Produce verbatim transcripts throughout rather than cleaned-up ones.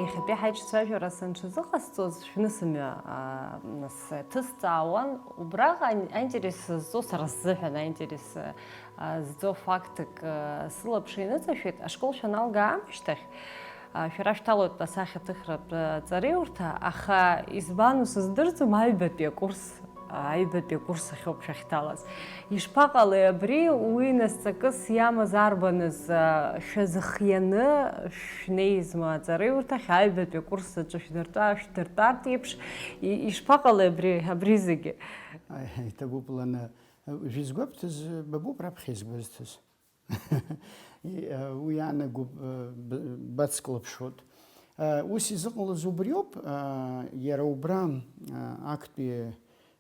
Иахьатәи ҳаиҿцәажәара санҽазыҟасҵоз, шәнысымҩа, аа, нас, ҭысҵаауан, убраҟа ан-, аинтерес зҵоу сара сзыҳәан аинтерес, аа, зҵоу фактк, аа, сылаԥш иныҵашәеит, ашкол шәаналга аамышьҭахь, аа, шәара шәҭалоит асахьаҭыхратә, аа, ҵареиурҭа, аха избан усыздырӡом, аҩбатәи акурс, аҩбатәи акурс ахьоуп шәахьҭалаз. Ишԥаҟалеи абри, уи нас ҵакыс иамаз арбаныз, а, шәазыхианы шәнеизма аҵареиурҭахь, аҩбатәи акурс аҿы шәдыртәа-, шәдыртәартә еиԥш, и-, ишԥаҟалеи абри, абри зегьы? Аи, иҭабуп, Лана. Жәизгәабҭаз бабоуп раԥхьа изгәазҭаз. И, а, уи иаанагоуп, а, б-, бацклаԥшуеит. А, ус изыҟалаз убриоуп, а, иара убра, а, актәи,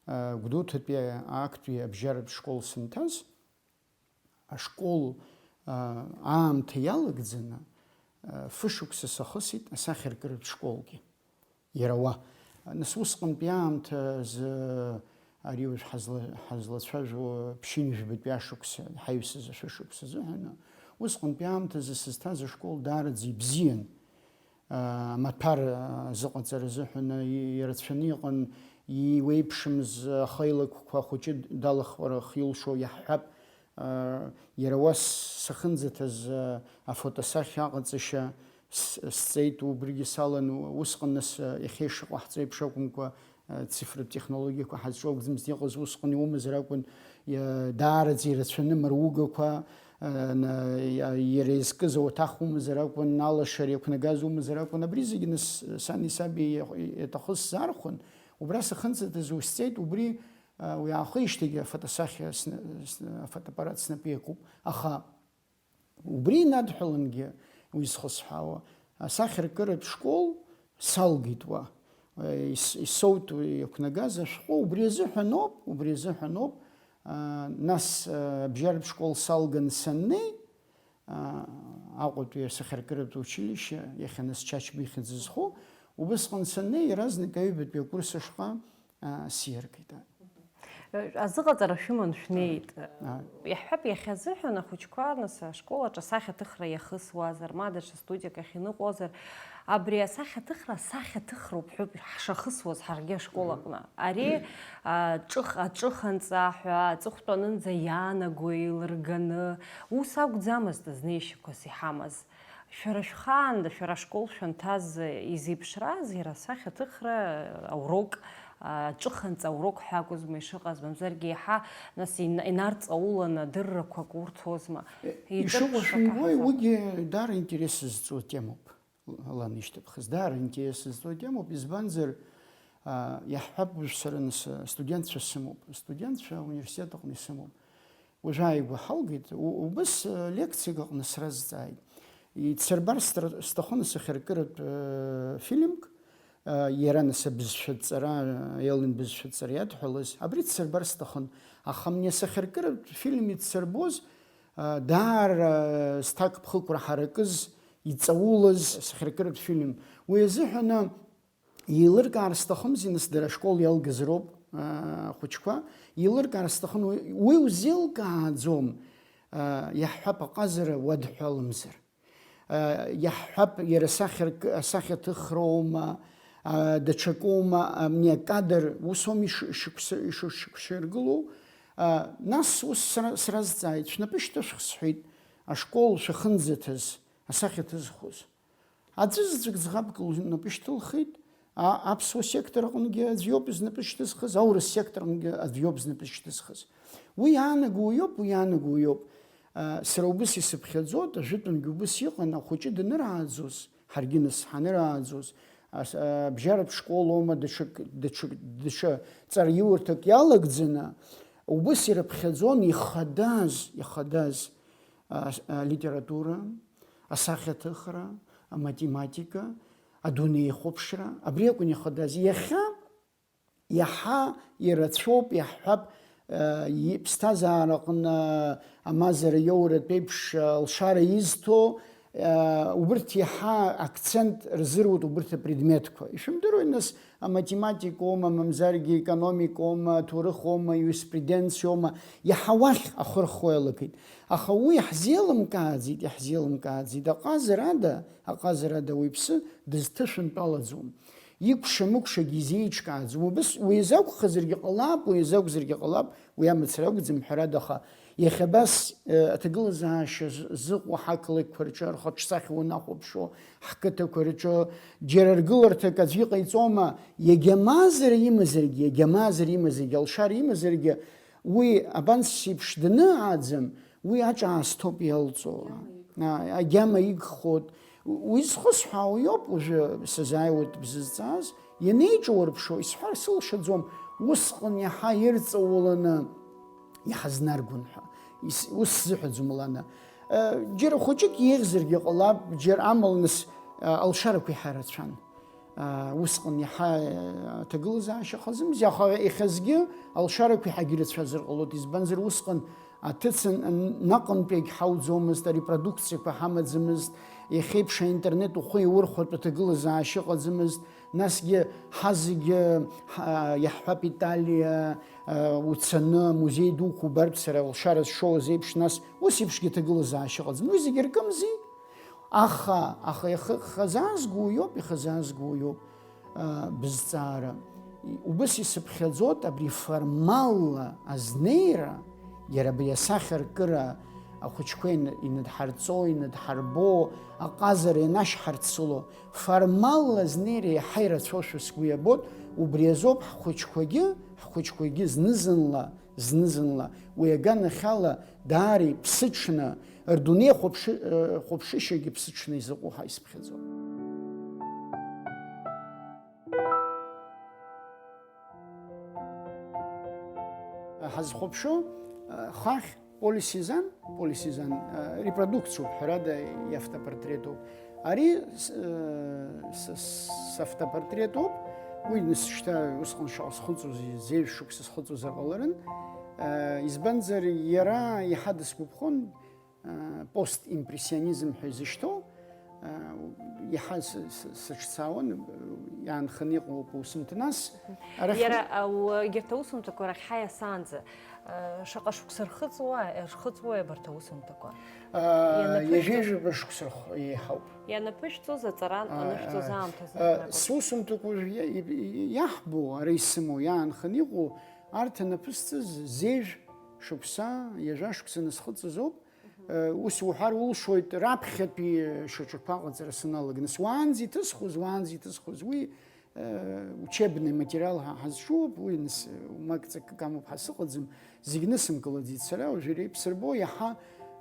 а, Гәдоуҭатәи актәи абжьаратә школ санҭаз, ашкол, а, аамҭа иалагӡаны, а, фышықәса сахысит асахьаркыратә школгьы. Иара уа. Нас усҟантәи аамҭазы ари уажә ҳазла-, ҳазлацәажәо ԥшьынҩажәбатәи ашықәса, ҳаҩсыз ашәышықәса азыҳәан, усҟантәи аамҭазы сызҭаз ашкол даараӡа ибзиан. Амаҭәар азыҟаҵара азыҳәан ирацәаны иҟан, иуеиԥшымыз ахеилакқәа, ахәыҷы далахәра хилшо иаҳҳәап. Иара уа сахынӡаҭаз афотосахьа аҟаҵашьа с-, сҵеит, убригьы салан, усҟан нас иахьа ишыҟаҳҵо еиԥш акәымкәа, цифратә технологиақәа ҳазҿу акәӡамызт иҟаз, усҟан иумазар акәын, иа-, даараӡа ирацәаны амаругақәа, а, на-, иа-, иара изкыз ауаҭах умазар акәын, алашара иақәнагаз умазар акәын, абри зегьы нас сани саби иа-, иаҭахыз сзаархәон, убра сахынӡаҭаз усҵеит, убри, а, уи аахижьҭеигьы афотосахьа сна-, сна-, афотоаппарат снапы иакуп, аха убри инадҳәалангьы уи зхысҳәаауа, асахьаркыратә школ салгеит уа. Ис-, исоут уи иақәнагаз ашәҟәы, убри азыҳәаноуп, убри азыҳәаноуп, а, нас, а, абжьаратә школ салган саннеи, а, Аҟәатәи асахьаркыратә училишье, иахьа нас Чачба ихьӡ зху, убысҟан саннеи, иаразнак аҩбатәи акурс ашҟа, а, сиаргеит. Азыҟаҵара шәыман шәнеит. Ааи. Иаҳҳәап, иахьазыҳәан ахәыҷқәа, нас, ашкол аҿы асахьаҭыхра иахысуазар, ма даҽа студиак ахь иныҟәозар, абри асахьаҭыхра асахьаҭыхроуп ҳәоуп ҳшахысуаз ҳаргьы ашкол аҟны. Ари, а, ҿых-, аҿыханҵа ҳәа аҵыхәтәанынӡа иаанаго еилырганы, ус акәӡамызт азнеишьақәас иҳамаз. Шәара шәхаанда, шәара ашкол шәанҭаз изеиԥшраз иара асахьаҭыхра аурок, аҿыханҵа аурок ҳәа акәызма ишыҟаз, мамзаргьы иаҳа, нас, ин-, инарҵауланы адыррақәак урҭозма? Э, Иҿырԥшра ишыҟоу шәымбои, ҳаҳаӡом. Уигьы даара интерес зҵоу темоуп, Лана ишьҭыԥхыз, даара интерес зҵоу темоуп, избанзар, а, иаҳҳәап, уажә сара нас, а, студентцәа сымоуп, студентцәа ауниверситет аҟны исымоуп. Уажәы ааигәа ҳалгеит, у-, убыс, э, лекциак аҟны сразҵааит. Ицырбар стра-, сҭахын асахьаркыратә, э, фильмк, э, иара нас абызшәа ҵара, э, Елен бызшәа ҵара иадҳәалаз, абри дсырбар сҭахын. Аха абни асахьаркыратә фильм идсырбоз, э, даара, э, зҭакԥхықәра ҳаракыз, иҵаулаз асахьаркыратә фильм. Уи азыҳәаны, Еилыркаар сҭахымзи, нас, дара ашкол иалгаз роуп, аа, ахәыҷқәа. Еилыркаар сҭахын, уи, уи узеилкааӡом, аа, иаҳҳәап, аҟазара уадҳәаламзар. Аа, иаҳҳәап, иара асахьарк-, асахьаҭыхроума, аа, даҽакоума, абни акадр, усоума иш-, ишықәс-, ишықәс-, ишықәшәыргылоу? Аа, нас ус сра-, сразҵааит, шәнапы шьҭышәх, сҳәеит, ашкол шәахынӡаҭаз, асахьаҭыххоз. Аӡәызаҵәык ӡӷабк лнапы шьҭылхит, а-, аԥсуа сектор аҟынгьы аӡә иоуп знапы шьҭызхыз, аурыс сектор аҟынгьы аӡә иоуп знапы шьҭызхыз. Уи иаанаго уиоуп, уи иаанаго уиоуп. А, сара убыс исыԥхьаӡоит, ажәытәангьы убыс иҟан, ахәыҷы данырааӡоз, ҳаргьы нас ҳанырааӡоз, ас-, а, абжьаратә школ аума, даҽак, даҽак, даҽа ҵараиурҭак иалагӡаны, убыс ирыԥхьаӡон ихадаз, ихадаз, а, с-, алитература, асахьаҭыхра, аматематика, адунеихәаԥшра, абри акәын ихадаз. Иахьа иаҳа ирацәоуп, иаҳҳәап, э, иԥсҭазаараҟны амазара иоуратә еиԥш, э, лшара изҭо, Убырҭ иаҳа акцент рзыруеит убырҭ апредметқәа. Ишәымдыруеи, нас, аматематикоума, мамзаргьы аекономикоума, аҭоурыхоума, иуриспруденциоума, иаҳа уахь ахы рхо иалагеит. Аха уи иаҳзеилымкааӡеит, иаҳзеилымкааӡеит. Аҟазарада, аҟазарада уаҩԥсы дызҭышәынтәалаӡом. Икәша-мыкәшагьы изеиҿкааӡом. Убыс, уи изакәхазаргьы ҟалап, уи изакәзаргьы ҟалап, уи амацара акәӡам, ҳәарада, аха иахьа абас, э, аҭагылазаашьа з-, зыҟоу ҳақалақьқәа рҿы рхаҿсахьа унахәаԥшуа, ҳқыҭақәа рҿы џьара ргыларҭак аӡә иҟаиҵома, иагьа мазара имазаргьы, иагьа мазара имазаргьы, алшара имазаргьы, уи абанс еиԥш данааӡам, уи аҿаасҭоуп иалҵуа. Агьама игхоит. Уи зхысҳәаауа иоуп уажәы сазааиуеит бзызҵааз, ианеиҿаурԥшуа, исҳәар сылшаӡом, усҟан иаҳа ирҵауланы иҳазнаргон ҳәа. Ис-, ус сзыҳәаӡом, Лана. Э, џьара хәыҷык еиӷьзаргьы ҟалап, џьара амала нас, э, алшарақәа иаҳа рацәан. Э, усҟан иаҳа, э, аҭагылазаашьа ыҟаӡамзи, аха иахьазгьы алшарақәа иаҳагьы рацәазар ҟалоит, избанзар усҟан аҭыцын н-, наҟынтәи егьҳауӡомызт, арепродукциақәа ҳамаӡамызт, иахьеиԥш аинтернет ухы иаурхәартә аҭагылазаашьа ыҟаӡамызт, насгьы ҳазегьы, ҳа-, иаҳҳәап, Италиа, э, уцаны, амузеи дуқәа убартә, сара алшара зшоуаз еиԥш, нас ус еиԥшгьы аҭагылазаашьа ыҟаӡам. Уи зегьы ркымзи? Аха, аха ихы-, ихазаазго уиоуп, ихазаазго уиоуп, а, бызҵаара. Убыс исыԥхьаӡоит абри формалла азнеира, иара абри асахьаркыра ахәыҷқәа ин-, иныдҳарҵо, иныдҳарбо, аҟазара ианашьҳарцыло, формалла азнеира иаҳа ирацәоушәа сгәы иабоит, убри азоуп ҳхәыҷқәагьы, ҳхәыҷқәагьы зны-зынла, зны-зынла уи аганахьала даара иԥсыҽны, рдунеи хәаԥшы-, э, хәаԥшышьагьы ԥсыҽны изыҟоу ҳәа исыԥхьаӡо. Ҳазхәаԥшуа, э, хахь Поле Сезанн, Поле Сезанн, э, репродукциоуп, ҳәарада, иавтопортретуп. Ари с-, э, с-, с-, савтопортретуп, уи нас шьҭа усҟан шаҟа схыҵуаз, зеижә шықәса схыҵуазар ҟаларын. Э, избанзар, иара иаҳа дысгәаԥхон, э, постимпрессионизм ҳәа изышьҭоу, э, иаҳа с-, с-, сыҿцаауан, э, иаанханы иҟоуп аусумҭа. Нас, арахь Иара, а, у-, егьырҭ аусумҭақәа рахьҳа иасаанӡа, э, шаҟа шықәса рхыҵуа, рхыҵуеи абарҭ аусумҭақәа? Э, Ианаԥышәҵо- ҩажәа шықәса рх-, еиҳауп. Ианаԥышәҵоз аҵара, А, анышәҵоз а, аамҭазы а, акәын. Сусумҭақәа уажә иа-, и-, и-, иаҳбо, ара исымоу, иаанханы иҟоу, арҭ анаԥысҵаз зежә шықәса, ҩажәа шықәса анысхыҵыз ауп. Э, ус уҳәар улшоит, раԥхьатәи шьаҿақәа аҟаҵара саналага. Нас уаанӡа иҭысхуаз, уаанӡа иҭысхуаз, уи, э, учебный материал ҳа-, ҳазҿуп, уи нас, э, умак ҵакык амоуп ҳәа сыҟаӡам, зегь нысымкылаӡеит сара, уажәы иреиԥсырбо иаҳа,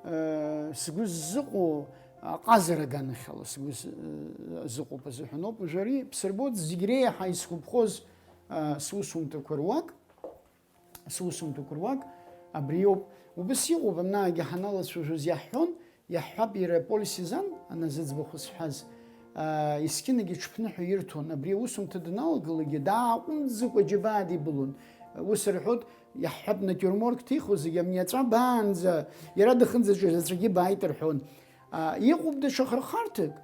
э, сгәы ззыҟоу аҟазара аганахьала сгәы з-, э, зыҟоуп азыҳәан ауп, уажәы ари ԥсырбоит, зегь реиҳа исгәаԥхоз, э, сусумҭақәа руак, сусумҭақәа руак абриоуп. Убыс иҟоуп, анаагьы ҳаналацәажәоз иаҳҳәон, иаҳҳәап, иара Поле Сезанн, ана зыӡбахә зҳәаз, аа, есқьынагьы ҽԥныҳәа ирҭон. Абри аусумҭа даналагалакгьы дааҟәымҵӡакәа џьабаа дибылон. Ус рҳәоит, иаҳҳәап, натиурморт ихо зегьы амни аҵәа баанӡа, иара дахынӡаҿы заҵәагьы бааит рҳәон. А, иҟоуп даҽа хырхарҭак,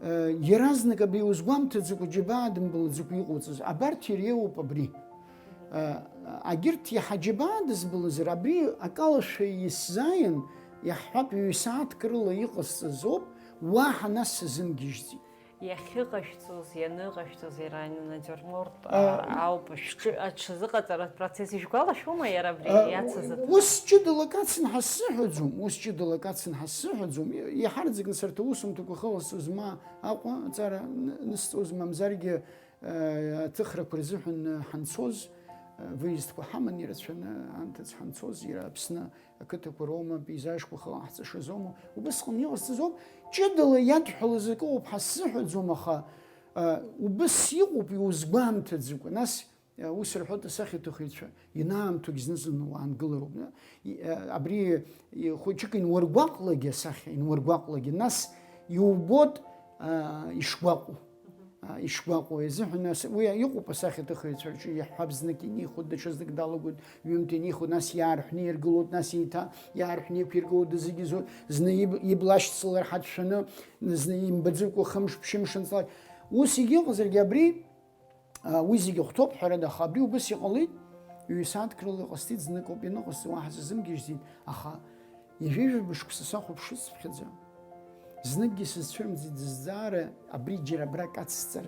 э, иаразнак абри узгәамҭаӡакәа, џьабаа дымбылӡакәа иҟоуҵаз. Абарҭ иреиуоуп абри. Э, агьырҭ иаҳа џьабаа дызбылызар, абри акалашәа исзааин, иаҳҳәап, ҩ-сааҭк рыла иҟасҵаз ауп, уаҳа нас сазынгьежьӡеит. Иахьыҟашәҵоз, ианыҟашәҵоз иара инатиурморт, А, а, ауп, шәҿы-, аҽазыҟаҵаратә процесс ишәгәалашәома иара абри А, иацыз аҭыԥ? Ус ҷыдала кацын ҳазсыҳәаӡом, ус ҷыдала кацын ҳазсыҳәаӡом. Иаҳарӡыкны сарҭ аусумҭақәа хыласҵоз ма Аҟәа аҵара н-, нысҵоз, мамзаргьы, э, аҭыхрақәа рзыҳәан, э, ҳанцоз, э, выездқәа ҳаман ирацәаны, анҭыҵ ҳанцоз, иара Аԥсны ақыҭақәа роума, пейзажқәа хылаҳҵашазоума, убысҟан иҟасҵаз ауп, ҷыдала иадҳәалаз акы ыҟоуп ҳазсыҳәаӡом, аха, э, убыс иҟоуп, иузгәамҭаӡакәа, нас Ус рҳәоит асахьаҭыхыҩцәа, ианаамҭоугь зны-зынла уаангылароуп. И-, абри, и-, хәыҷык инуаргәаҟлагьы асахьа, инуаргәаҟлагьы, нас иубоит, а, ишгәаҟуа. ишгәаҟуа изыҳәан, ас-, уи иҟоуп асахьаҭыхыҩцәа рҿы, иаҳҳәап, знык инихоит, даҽазнык далагоит, ҩымҭа инихоит, нас иаарҳәны иргылоит, нас еиҭа иаарҳәны иқәиргылоит, зегьы зу-, зны иб-, ибла ашьцылар ҳаҭшәаны, зны имбаӡакәа хымш-ԥшьымш анҵлак. Ус егьыҟазаргьы абри, а, уи зегьы хәҭоуп, ҳәарада, аха абри убыс иҟалеит, ҩ-сааҭк рыла иҟасҵеит, знык ауп ианыҟасҵа, уаҳа сазымгьежьӡеит, аха Ҩажәи жәаба шықәса сахәаԥшыцыԥхьаӡа, зныкгьы сызцәырымӡит зызҵаара, абри џьара абра кацсҵар,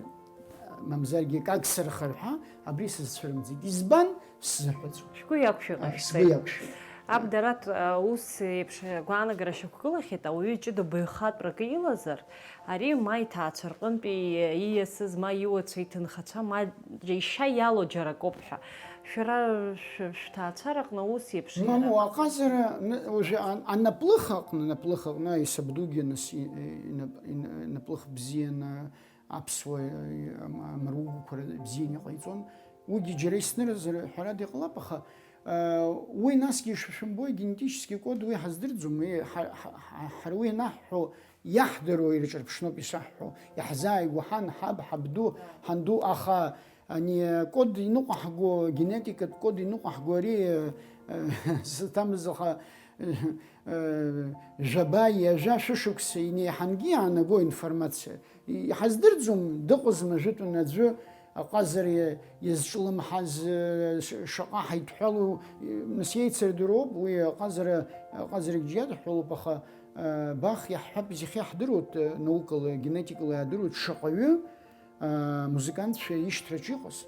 мамзаргьы каксырхар ҳәа, абри сызцәырымӡит. Избан? Сзыҳәаӡом. Шәгәы иақәшәеит, А, ҟашәҵеит. Сгәы иақәшәеит. Аб Дараҭ, а, ус еиԥш агәаанагара шьақәгылахьеит, ауаҩы ҷыда баҩхатәрак илазар, ари ма иҭаацәа рҟынтәи ииасыз, ма иуацәа, иҭынхацәа, ма ишьа иалоу џьара акоуп ҳәа. Шәара шә-, шәҭаацәараҟны ус еиԥш Мамоу, иара? Аҟазара н-, уажәы ан-, анаплыха аҟны, анаплыха аҟны аисабдугьы нас и-, и-, инап-, ин-, инаплых бзианы, аԥсуа, и-, ам-, амаругақәа р-, бзианы иҟаиҵон. Уигьы џьара исныразар ҳәарада иҟалап, аха, а, уи насгьы ишышәымбои, генетический код уи ҳаздырӡом, уи ҳа-, ҳа-, ҳа-, ҳара уи анаҳҳәо, иаҳдыруа ирҿырԥшноуп ишаҳҳәо, иаҳзааигәоу ҳан, ҳаб, ҳабду, ҳанду, аха ани акод иныҟәаҳго, генетикатә код иныҟәаҳго ари, э, саҭамыз, аха, э, э, жәаба, ҩажәа шәышықәса инеиҳангьы иаанаго информациа. Иҳаздырӡом, дыҟазма жәытәын аӡәы, аҟазара иазҿлымҳаз, э, ш-, шаҟа ҳаидҳәалоу, э, нас иеицырдыруоуп, уи аҟазара, аҟазарагьы иадҳәалоуп, аха, э, Бах иаҳҳәап, зегь иаҳдыруеит, э, наукала, генетикала иаадыруеит, шаҟаҩы, э, музыкантцәа ишьҭраҿы иҟаз.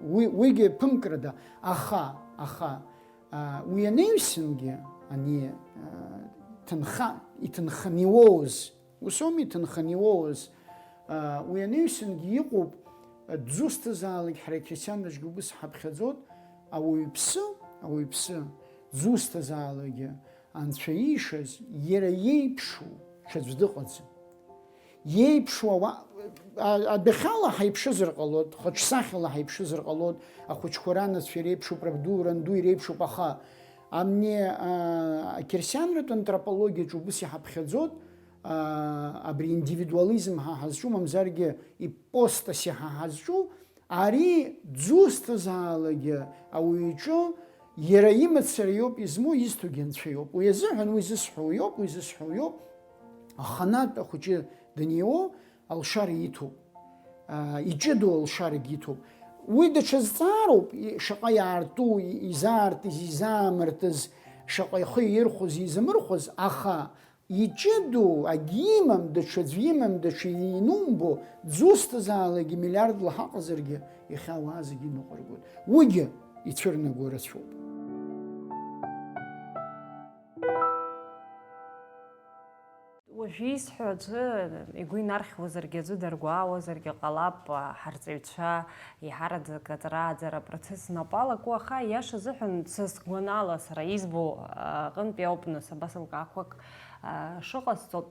Уи, уигьы ԥымкрада, аха, аха, э, уи анаҩсангьы, ани, э, ҭынха, иҭынханы иуоуз, Ус ауми, иҭынханы иуоуз, аа, уи анаҩсангьы иҟоуп, дызусҭазаалак ҳара ақьырсианраҿгьы убыс ҳаԥхьаӡоит, ауаҩԥсы, ауаҩԥсы, дызусҭазаалакгьы анцәа иишаз, иара иеиԥшу ҽаӡә дыҟаӡам. Иеиԥшу ауа-, а-, адәахьала ҳаиԥшызар ҟалоит, хаҿсахьала ҳаиԥшызар ҟалоит, ахәыҷқәа ранацәа иреиԥшуп, рабду, ранду иреиԥшуп, аха амни, а, ақьырсианратә антропологиаҿы убыс иҳаԥхьаӡоит, аа, абри индивидуализм ҳа ҳазҿу, мамзаргьы ипостаси ҳа ҳазҿу, ари дызусҭазаалакгьы ауаҩы иҿы иара имацара иоуп измоу, изҭогьы Анцәа иоуп. Уи азыҳәан уи зысҳәо уиоуп, уи зысҳәо уиоуп. Аханатә ахәыҷы даниуо, алшара иҭоуп. Аа, иҷыдоу алшарагьы иҭоуп. Уи даҽа зҵаароуп, и-, шаҟа иаарту, и-, изаартыз, изаамыртыз, шаҟа ихы иирхәоз, изамырхәоз, аха Иҷыдоу, агьимам, даҽаӡә имам, даҽа инумбо, дзусҭазаалакгьы миллиардла ҳаҟазаргьы, иахьа ауаа зегьы иныҟәыргоит. Уигьы ицәырнаго рацәоуп. Уажә исҳәо аӡәы игәы инархьуазаргьы, аӡәы даргәаауазаргьы ҟалап, ҳарҵаҩцәа еиҳараӡак аҵара ааӡара апроцесс напы алаку, аха, ииашазыҳәан, са сгәанала, сара избо аҟынтәи ауп, нас, абас лкаақәак, а, шыҟасҵо.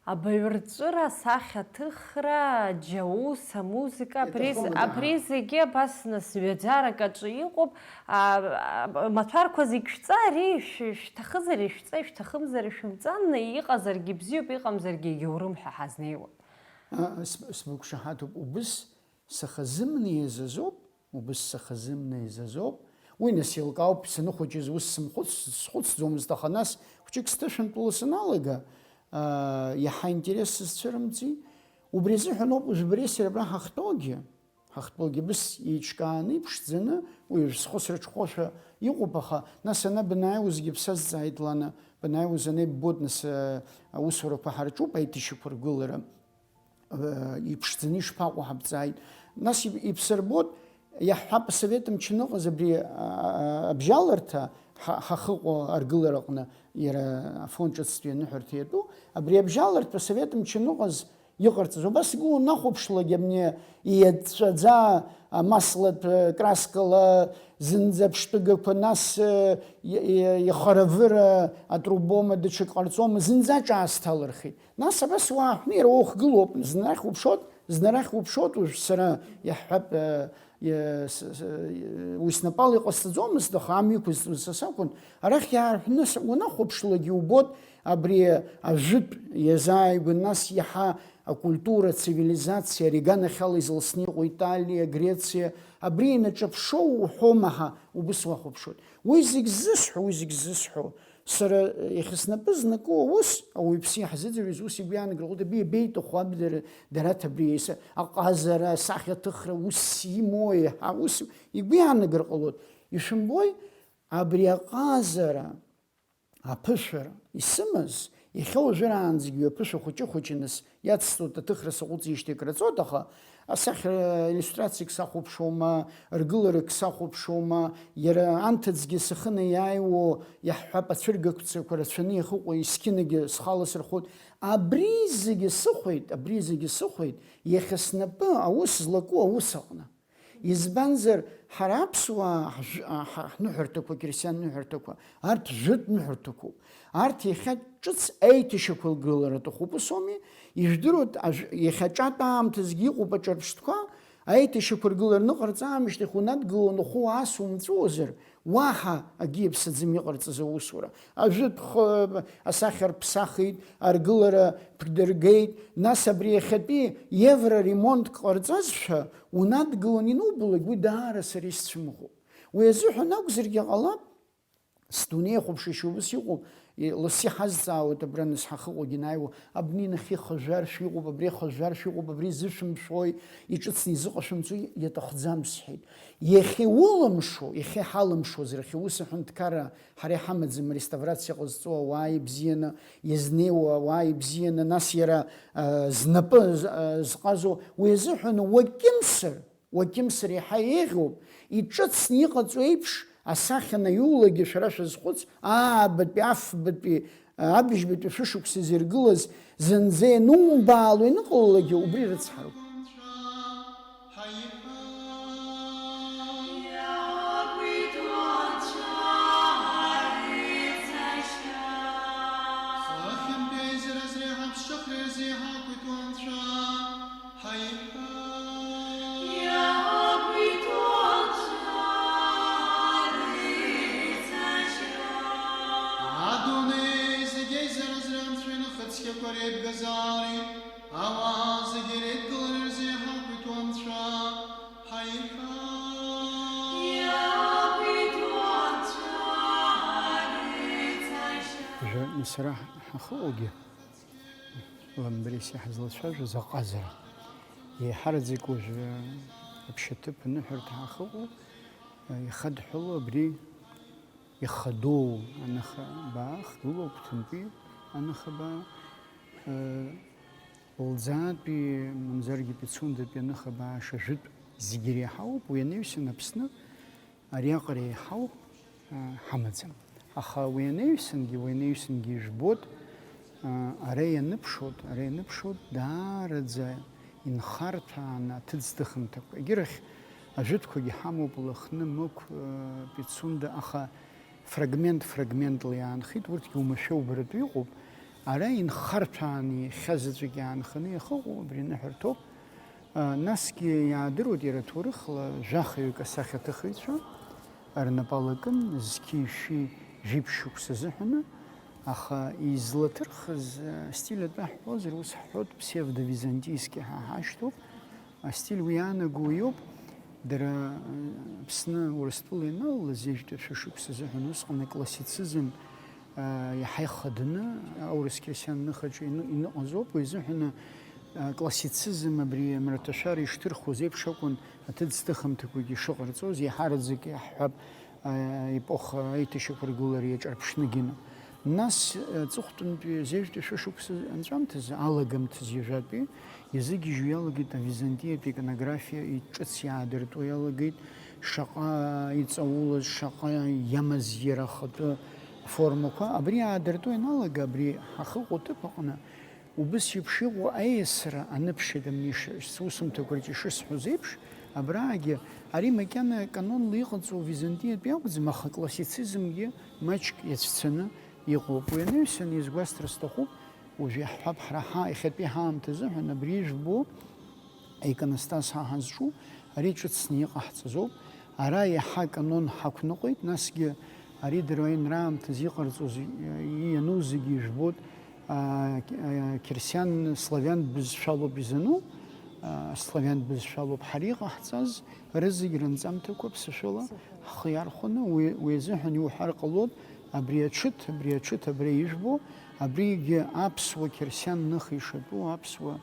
Абаҩрҵәыра, асахьаҭыхра, аџьаус, амузыка, абри з-, Иаҭахым, абри ага. зегьы абас, нас, ҩаӡарак аҿы иҟоуп. А, а, маҭәарқәа зегь шәҵа, ари шә-, шәҭахызар ишәҵа, ишәҭахымзар ишәымҵан, иҟазаргьы бзиоуп, иҟамзаргьы егьаурым ҳәа ҳазнеиуа. А, с-, сбықәшаҳаҭуп, убыс сахазымнеиз азоуп, убыс сахазымнеиз азоуп. Уи нас еилкаауп, саныхәыҷыз ус сымхәыц-, схәыцӡомызт, аха нас хәҷык сҭышәынтәыла саналага, аа, иаҳа интерес сызцәырымҵи. Убри азыҳәан ауп уажә бареи сареи абра ҳахьтәоугьы, ҳахьтәоугьы быс еиҿкааны, иԥшӡаны, уи уажә схы срыҽхәошәа иҟоуп, аха нас ана банааиуазгьы бсазҵааит, Лана, банааиуаз ана иббоит, нас, аа, аусурақәа ҳарҿуп, аиҭашьақәыргылара. Э, иԥшӡаны ишԥаҟоу ҳабҵааит. Нас иб-, ибсырбот, иаҳҳәап, асовет мч аныҟаз абри, а, а, абжьаларҭа ҳа-, ҳахыҟоу аргылараҟны, иара Афон ҿыцтәи аныҳәарҭа иатәу, абри абжьаларҭа асовет мч аныҟаз иҟарҵаз, убас игәы унахәаԥшлак, абни иеҵәҵәаӡа, амаслатә, э, краскала зынӡа ԥштәыгақәа, нас, э, и-, и-, ихаравыра, атрубома, даҽак ҟарҵома, зынӡа аҿаасҭалырхит. Нас абас уааҳәны иара ухгылоуп, зны арахь уԥшоит, зны арахь уԥшоит, уажә сара иаҳҳәап, э, э, с-, с-, э, уи снапала иҟасҵаӡомызт, аха амҩақәа зҵоз са сакәын, арахь иаарҳәны с-, унахәаԥшлогьы убот, абри ажәытә иазааигәан, нас иаҳа акультура, ацивилизациа, ара иганахьала изылсны иҟоу Италиа, Грециа, абри инаҿаԥшуоу уҳәома ҳәа убыс уахәаԥшуеит. Уи зегь ззысҳәо, уи зегь ззысҳәо, сара иахьа снапы знакуа ус, ауаҩԥсы иаҳзыӡырҩыз ус игәы иаанагар ҟалоит, абри иабеиҭаху аб дара, дара абри аиса-, аҟазара, асахьаҭыхра ус имоу, еиҳа ус игәы иаанагар ҟалоит. Ишәымбои, абри аҟазара, аԥышәара исымаз, иахьа уажәраанӡагьы ҩаԥышәа хәыҷы-хәыҷы нас иацсҵоит, аҭыхра саҟәыҵижьҭеи краҵоит, аха асахьа иллиустрациак сахәаԥшуама, ргыларак сахәаԥшуама, иара анҭыҵгьы сахьынаиааиуа, иаҳҳәап, ацәыргақәцақәа рацәаны иахьыҟоу есқьынагьы схала сырхәоит. Абри зегьы сыхәеит, абри зегьы сыхәеит, иахьа снапы аус злаку аус аҟны. Избанзар, ҳара аԥсуаа ҳжә-, а, ҳа-, ҳныҳәарҭақәа, қьырсиан ныҳәарҭақәа, арҭ жәытә ныҳәарҭақәоуп. Арҭ иахьа ҿыц аиҭашьақәыргылара аҭахуп, ус ауми? Ижәдыруеит, ажә-, иахьа аҿатә аамҭазгьы иҟоуп аҿырԥштәқәа, аиҭашьақәыргылара ныҟарҵаамышьҭахь унадгылон, ухы уаасумҵәуозар, уаҳа акгьы иаԥсаӡам иҟарҵаз аусура. Ажәытә х-, асахьа рԥсахит, аргылара ԥдыргеит, нас абри иахьатәи евроремонтк ҟарҵазшәа, унадгылон, инубалак, уи даара сара исцәымӷуп. Уи азыҳәан акәзаргьы ҟалап, сдунеихәаԥшышьа убыс иҟоуп, и-, лассы иҳазҵаауеит абра нас ҳахьыҟоугьы анааиуа, абни нахьхьи хыжәжәаршә иҟоуп, абри хыжәжәаршә иҟоуп, абри зышәымшәои, иҿыцны изыҟашәымҵои, иаҭахӡам сҳәеит. Иахьа иулымшо, иахьа иҳалымшозар, иахьа ус аҳәынҭқарра ҳара иҳамаӡам, ареставрациа ҟазҵо ауаа ибзианы, иазнеиуа ауаа ибзианы, нас иара, а, знапы з-, а, зҟазо, уи азыҳәан уакьымсыр, уакьымсыр иаҳа еиӷьуп, иҿыцны иҟаҵо еиԥш, асахьа анаиулагьы шәара шәазхәыц, аабатәи, афбатәи, абыжьбатәи шәышықәса зиргылаз, зынӡа ианумбаало ианыҟалалакгьы убри рыцҳароуп. Адунеи зегь еизаразра анцәа инхыцқьақәа реибгазаареи, ауаа зегьы реидгылареи рзы иҳақәиҭу анцәа ҳаиҳәа. Уажәы сара ҳахыҟоугьы, Ламбрес иаҳзлацәажәоз аҟазара. Еиҳараӡак уажәы аԥшьаҭыԥ аныҳәарҭа ҳахыҟоу, ихадҳәалоу абри ихадоу анахабаа, хгылоуп, ҭынтәи анахабаа, лӡаатәи, мамзаргьы Пицундатәи анахабаа шажәытә зегьы иреиҳауп, уи анаҩсан Аԥсны ариаҟара еиҳау, а, ҳамаӡам. Аха уи анаҩсангьы, уи анаҩсангьы ижәбоит, а, ара ианыԥшуеит, ара ианыԥшуеит, даараӡа инхарҭәааны аҭыӡҭыхымҭақәа. Егьырахь ажәытәқәагьы ҳамоуп, Лыхны, Мықә, а, Пицунда, аха фрагмент-фрагментла иаанхеит, урҭгьы умашәа убаратәы иҟоуп. Ара инхарҭәааны иахьа заҵәык иаанханы иахыҟоу абри аныҳәарҭоуп. А, насгьы иаадыруеит иара ҭоурыхла жәахаҩык асахьаҭыхыҩцәа рнапы алакын, зқьи шәи жәиԥшь шықәса азыҳәаны, аха излаҭырхыз, а, стиль атәы ҳҳәозар, ус ҳҳәоит, псевдовизантийски ҳәа ҳашьҭоуп. Астиль уи иаанаго иоуп, дара, э, Аԥсны Урыстәыла ианалалаз ҩажәитәи шәышықәса азыҳәан усҟан аклассицизм, э, иаҳа ихаданы аурыс-қьырсиан ныхаҿы ины-, иныҟәаз ауп, уи азыҳәаны, э, аклассицизм абри амраҭашәара ишҭырхуаз еиԥш акәын аҭыӡҭыхымҭақәагьы шыҟарҵоз, еиҳараӡак иаҳҳәап, аепоха аиҭашьақәыргылара иаҿарԥшнагьы. Нас, аҵыхәтәантәи зежәтәи шәышықәса анҵәамҭазы, алагамҭазы ҩажәатәи, иазыгьежьуа иалагеит авизантиатә иконографиа, иҿыц иаадыртуа иалагеит, шаҟа иҵаулаз, шаҟа иамаз иара ахатәы аформақәа. Абри аадыртуа ианалага, абри ҳахыҟоу аҭыԥ аҟны, Убыс еиԥш иҟоу аиасра аныԥшит амни ш-, сусумҭақәа рҿы ишысҳәоз еиԥш, абраагьы ари макьана канонла иҟаҵоу византиатәи акәӡам, аха классицизмгьы маҷк иацәцаны иҟоуп. Уи анаҩсан, изгәасҭар сҭахуп, уажә иаҳҳәап, ҳара ҳа-, иахьатәи ҳаамҭа азыҳәан абри ижәбо аиконостас ҳа ҳазҿу, ари ҿыцны иҟаҳҵазоуп. Ара иаҳа аканон ҳақәныҟәеит, насгьы ари дара аинраамҭазы иҟарҵоз, и-, иану зегьы ижәбоит, Қьырсиан славиантә бызшәалоуп изану, славиантә бызшәалоуп ҳара иҟаҳҵаз, рызегь рынҵамҭақәа ԥсышәала ҳхы иархәаны, уи, уи азыҳәан иуҳәар ҟалоит, абри аҽыҭ, абри аҽыҭ, абри ижәбо, абригьы аԥсуа қьырсиан ныха ишатәу, аԥсуа,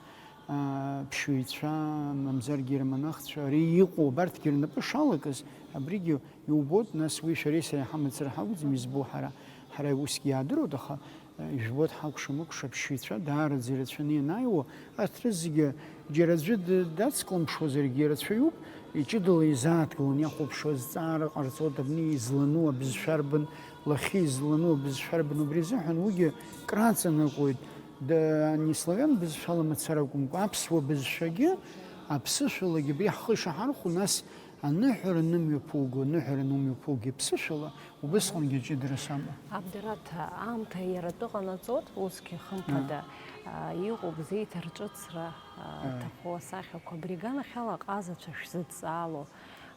аа, ԥшьҩцәа, мамзаргьы романахцәа, ари иҟоу, абарҭгьы рнапы шалакыз, абригьы иубоит, нас уи шәареи сареи ҳамацара ҳакәӡам избо ҳара, ҳара усгьы иаадыруеит, аха, э, ижәбоит ҳакәша-мыкәша аԥшьҩцәа даараӡа ирацәаны ианааиуа, арҭ рызегьы џьара аӡәы д-, дацклымԥшуазаргьы ирацәаҩуп, иҷыдала изааҭгыланы иахәаԥшуа азҵаара ҟарҵоит, абни излану абызшәа арбан, лахьи излану абызшәа арбан, убри азыҳәан уигьы краҵанакуеит, д-, ани славиан бызшәала мацара акәымкәа, аԥсуа бызшәагьы аԥсышәалагьы абри ҳхы ишаҳархәо, нас аныҳәара нымҩаԥуго, аныҳәара нумҩаԥугьы аԥсышәала, убысҟангьы аҷыдарас амоуп. Абдераҭ, аамҭа иара атәы ҟанаҵоит, усгьы хымԥада, аа, иҟоуп зеиҭарҿыцра, аа, Ааи. Ҭаху асахьақәа. Абри аганахьала аҟазацәа шәзыдҵаало,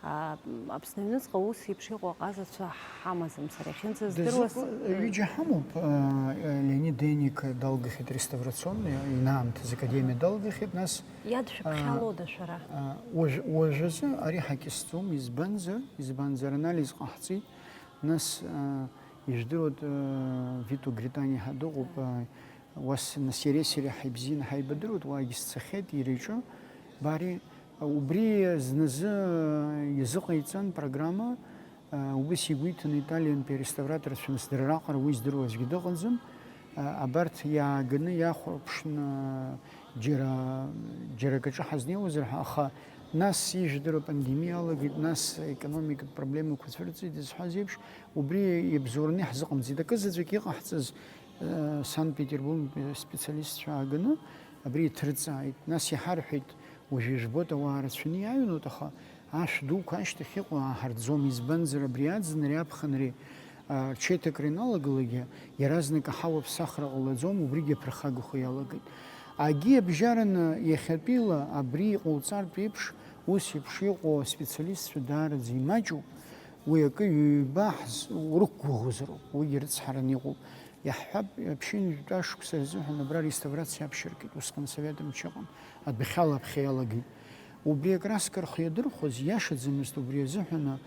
аа, Аԥсны аҩныҵҟа ус еиԥш иҟоу аҟазацәа ҳамаӡам сара иахьынӡаздыруаз. Дызусҭа-, ҩыџьа ҳамоуп, аа, Леонид Деник далгахьеит реставрационный, инаамҭаз академиа далгахьеит, нас, Иадшәыԥхьалода шәара? Аа, уажә-, уажәазы ари ҳакьысӡом, избанзар, избанзар анализ ҟаҳҵеит, нас, аа, ижәдыруеит, аа, Вито Гритани ҳәа дыҟоуп, аа, уа с-, нас иареи сареи ҳаибзианы ҳаибадыруеит, уаагьы сцахьеит иара иҿы, Бари, убри зназы иазыҟаиҵан программа, убыс игәы иҭаны италиантәи ареставраторцәа, нас дара раҟара уи здыруа аӡәгьы дыҟаӡам, абарҭ иааганы иахәаԥшны џьара, џьара акаҿы ҳазнеиуазар ҳәа, аха нас ижәдыруа апандемиа алагеит, нас аекономикатә проблемақәа цәырҵит, изҳәаз еиԥш, убри иабзоураны иаҳзыҟамҵеит. Акы заҵәык иҟаҳҵаз, Санкт-Петербургтәи аспециалистцәа ааганы абри иҭырҵааит. Нас иҳарҳәеит, уажә ижәбоит, ауаа рацәаны иааҩноит, аха ашә дуқәа ашьҭахь иҟоу ааҳарӡом, избанзар, абри аӡынреи аԥхынреи, а, рҽеиҭакра ианалагалакгьы, иаразнак аҳауа ԥсахра ҟалаӡом, убригьы аԥырхагахо иалагеит. Агьи абжьараны иахьатәиала абри иҟауҵартә еиԥш, ус еиԥш иҟоу аспециалистцәа даараӡа имаҷуп, уи акы ҩба ҳз-, урықәгәыӷуазароуп, уигьы рыцҳараны иҟоуп. Иаҳҳәап, ԥшьынҩажәи жәаба шықәса рзыҳәан абра реставрациа аԥшьыргеит, усҟан асовет мчы ыҟан, адәахьала аԥхьа иалагеит. Убри акраска рхы иадырхәоз иашаӡамызт, убри азыҳәан,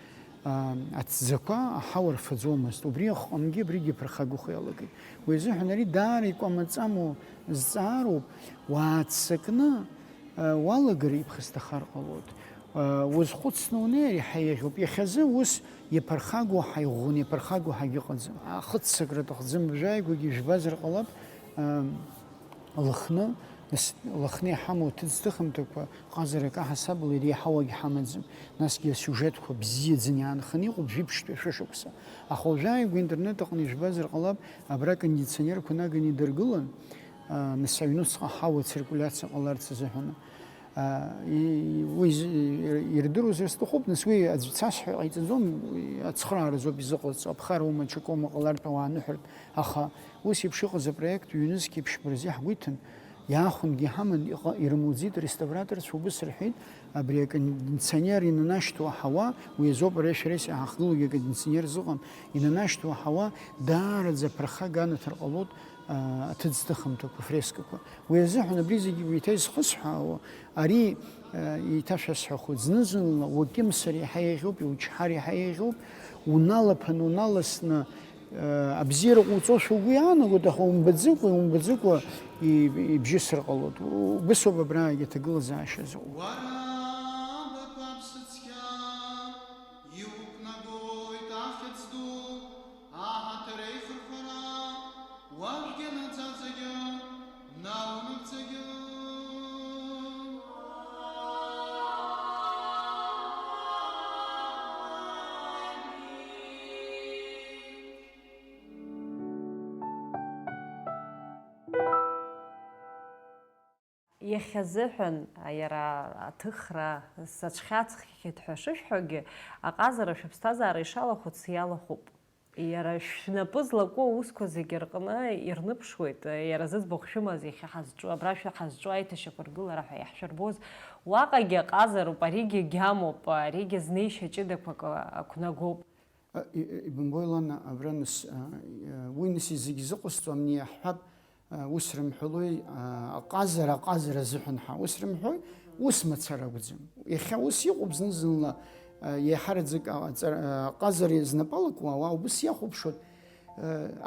аа, аҭӡақәа аҳауа рфаӡомызт, убри аҟынгьы абригьы аԥырхагахо иалагеит. Уи азыҳәан ари даара икәамаҵаму зҵаароуп, уааццакны, уалагар иԥхасҭахар ҟалоит. Уазхәыцны унеир, иаҳа еиӷьуп. Иахьазы ус иаԥырхагоу ҳаиӷәӷәаны иаԥырхагоу ҳагьыҟаӡам. Ахыццакра аҭахӡам, уажәааигәагьы ижәбазар ҟалап, Лыхны, нас, Лыхны иҳамоу аҭыӡҭыхымҭақәа ҟазарак аҳасабала иреиҳауагь ҳамаӡам. Насгьы асиужетқәа бзиаӡаны иаанханы иҟоуп жәиԥшьтәи ашәышықәса. Аха уажәааигәа интернет аҟны ижәбазар ҟалап, абра акондиционерқәа наганы идыргылан, нас аҩнуҵҟа аҳауа циркулиациа ҟаларц азыҳәан. Уи ирдыруазар сҭахуп, нас уи аӡә цасҳәа ҟаиҵаӡом, ацхраара азоуп изыҟалҵо, аԥхара ума, ҽакоума ҟалартә ауаа аныҳәартә, аха ус еиԥш иҟаз апроект ҩнызқьи ԥшьба рзы ҳгәы иҭан, иаахәангьы иҳаман, иҟа-, ирымуӡеит ареставраторцәа, убыс рҳәеит, абри акондиционер инанашьҭуа аҳауа, уи азоуп ара шәара исаҳахгылогьы акондиционер зыҟам, инанашьҭуа аҳауа даараӡа аԥырхага анаҭар ҟалоит, аа, аҭыӡҭыхымҭақәа, афрескақәа. Уи азыҳәан абри зегьы еиҭа изхысҳәаауа, ари, аа, еиҭа шәасҳәахоит, зны-зынла уакьымсыр еиҳа еиӷьуп, иучҳар еиҳа еиӷьуп, уналаԥан, уналасны, аа, абзиара ҟауҵошәа угәы иаанагоит, аха умбаӡыкәа, умбаӡыкәа и-, ибжьысыр ҟалоит. Убысоуп абраагьы аҭагылазаашьа зыҟоу. Уара абақәаԥс цқьа, иуқәнагоит ахьӡ ду, аҳаҭыр еихырхәара, уажәгьы наӡаӡагьы, наунагӡагьы. Иахьазыҳәан, иара аҭыхра сацәхьаҵхьеит ҳәа шышәҳәогьы, аҟазара шәыԥсҭазаара ишалахәыц иалахәуп. Иара шәнапы злаку аусқәа зегьы рҟны ирныԥшуеит, иара зыӡбахә шәымаз иахьа ҳазҿу, абра шәа ҳазҿу аиҭашьақәыргылара ҳәа иаҳшәырбоз, уаҟагьы аҟазароуп, аригьы гьамоуп, аригьы знеишьа ҷыдақәак ақәнагоуп. А, и-, и-, ибымбои, Лана, абра нас, а, и-, а, уи нас зегь зыҟасҵо амни иаҳҳәап, Ус рымҳәалои, аҟазара аҟазара азыҳәан ҳәа ус рымҳәои? Ус мацара акәӡам. Иахьа ус иҟоуп, зны-зынла, еиҳараӡак аҟаҵара, аҟазара знапы алакуа ауаа убыс иахәаԥшуан,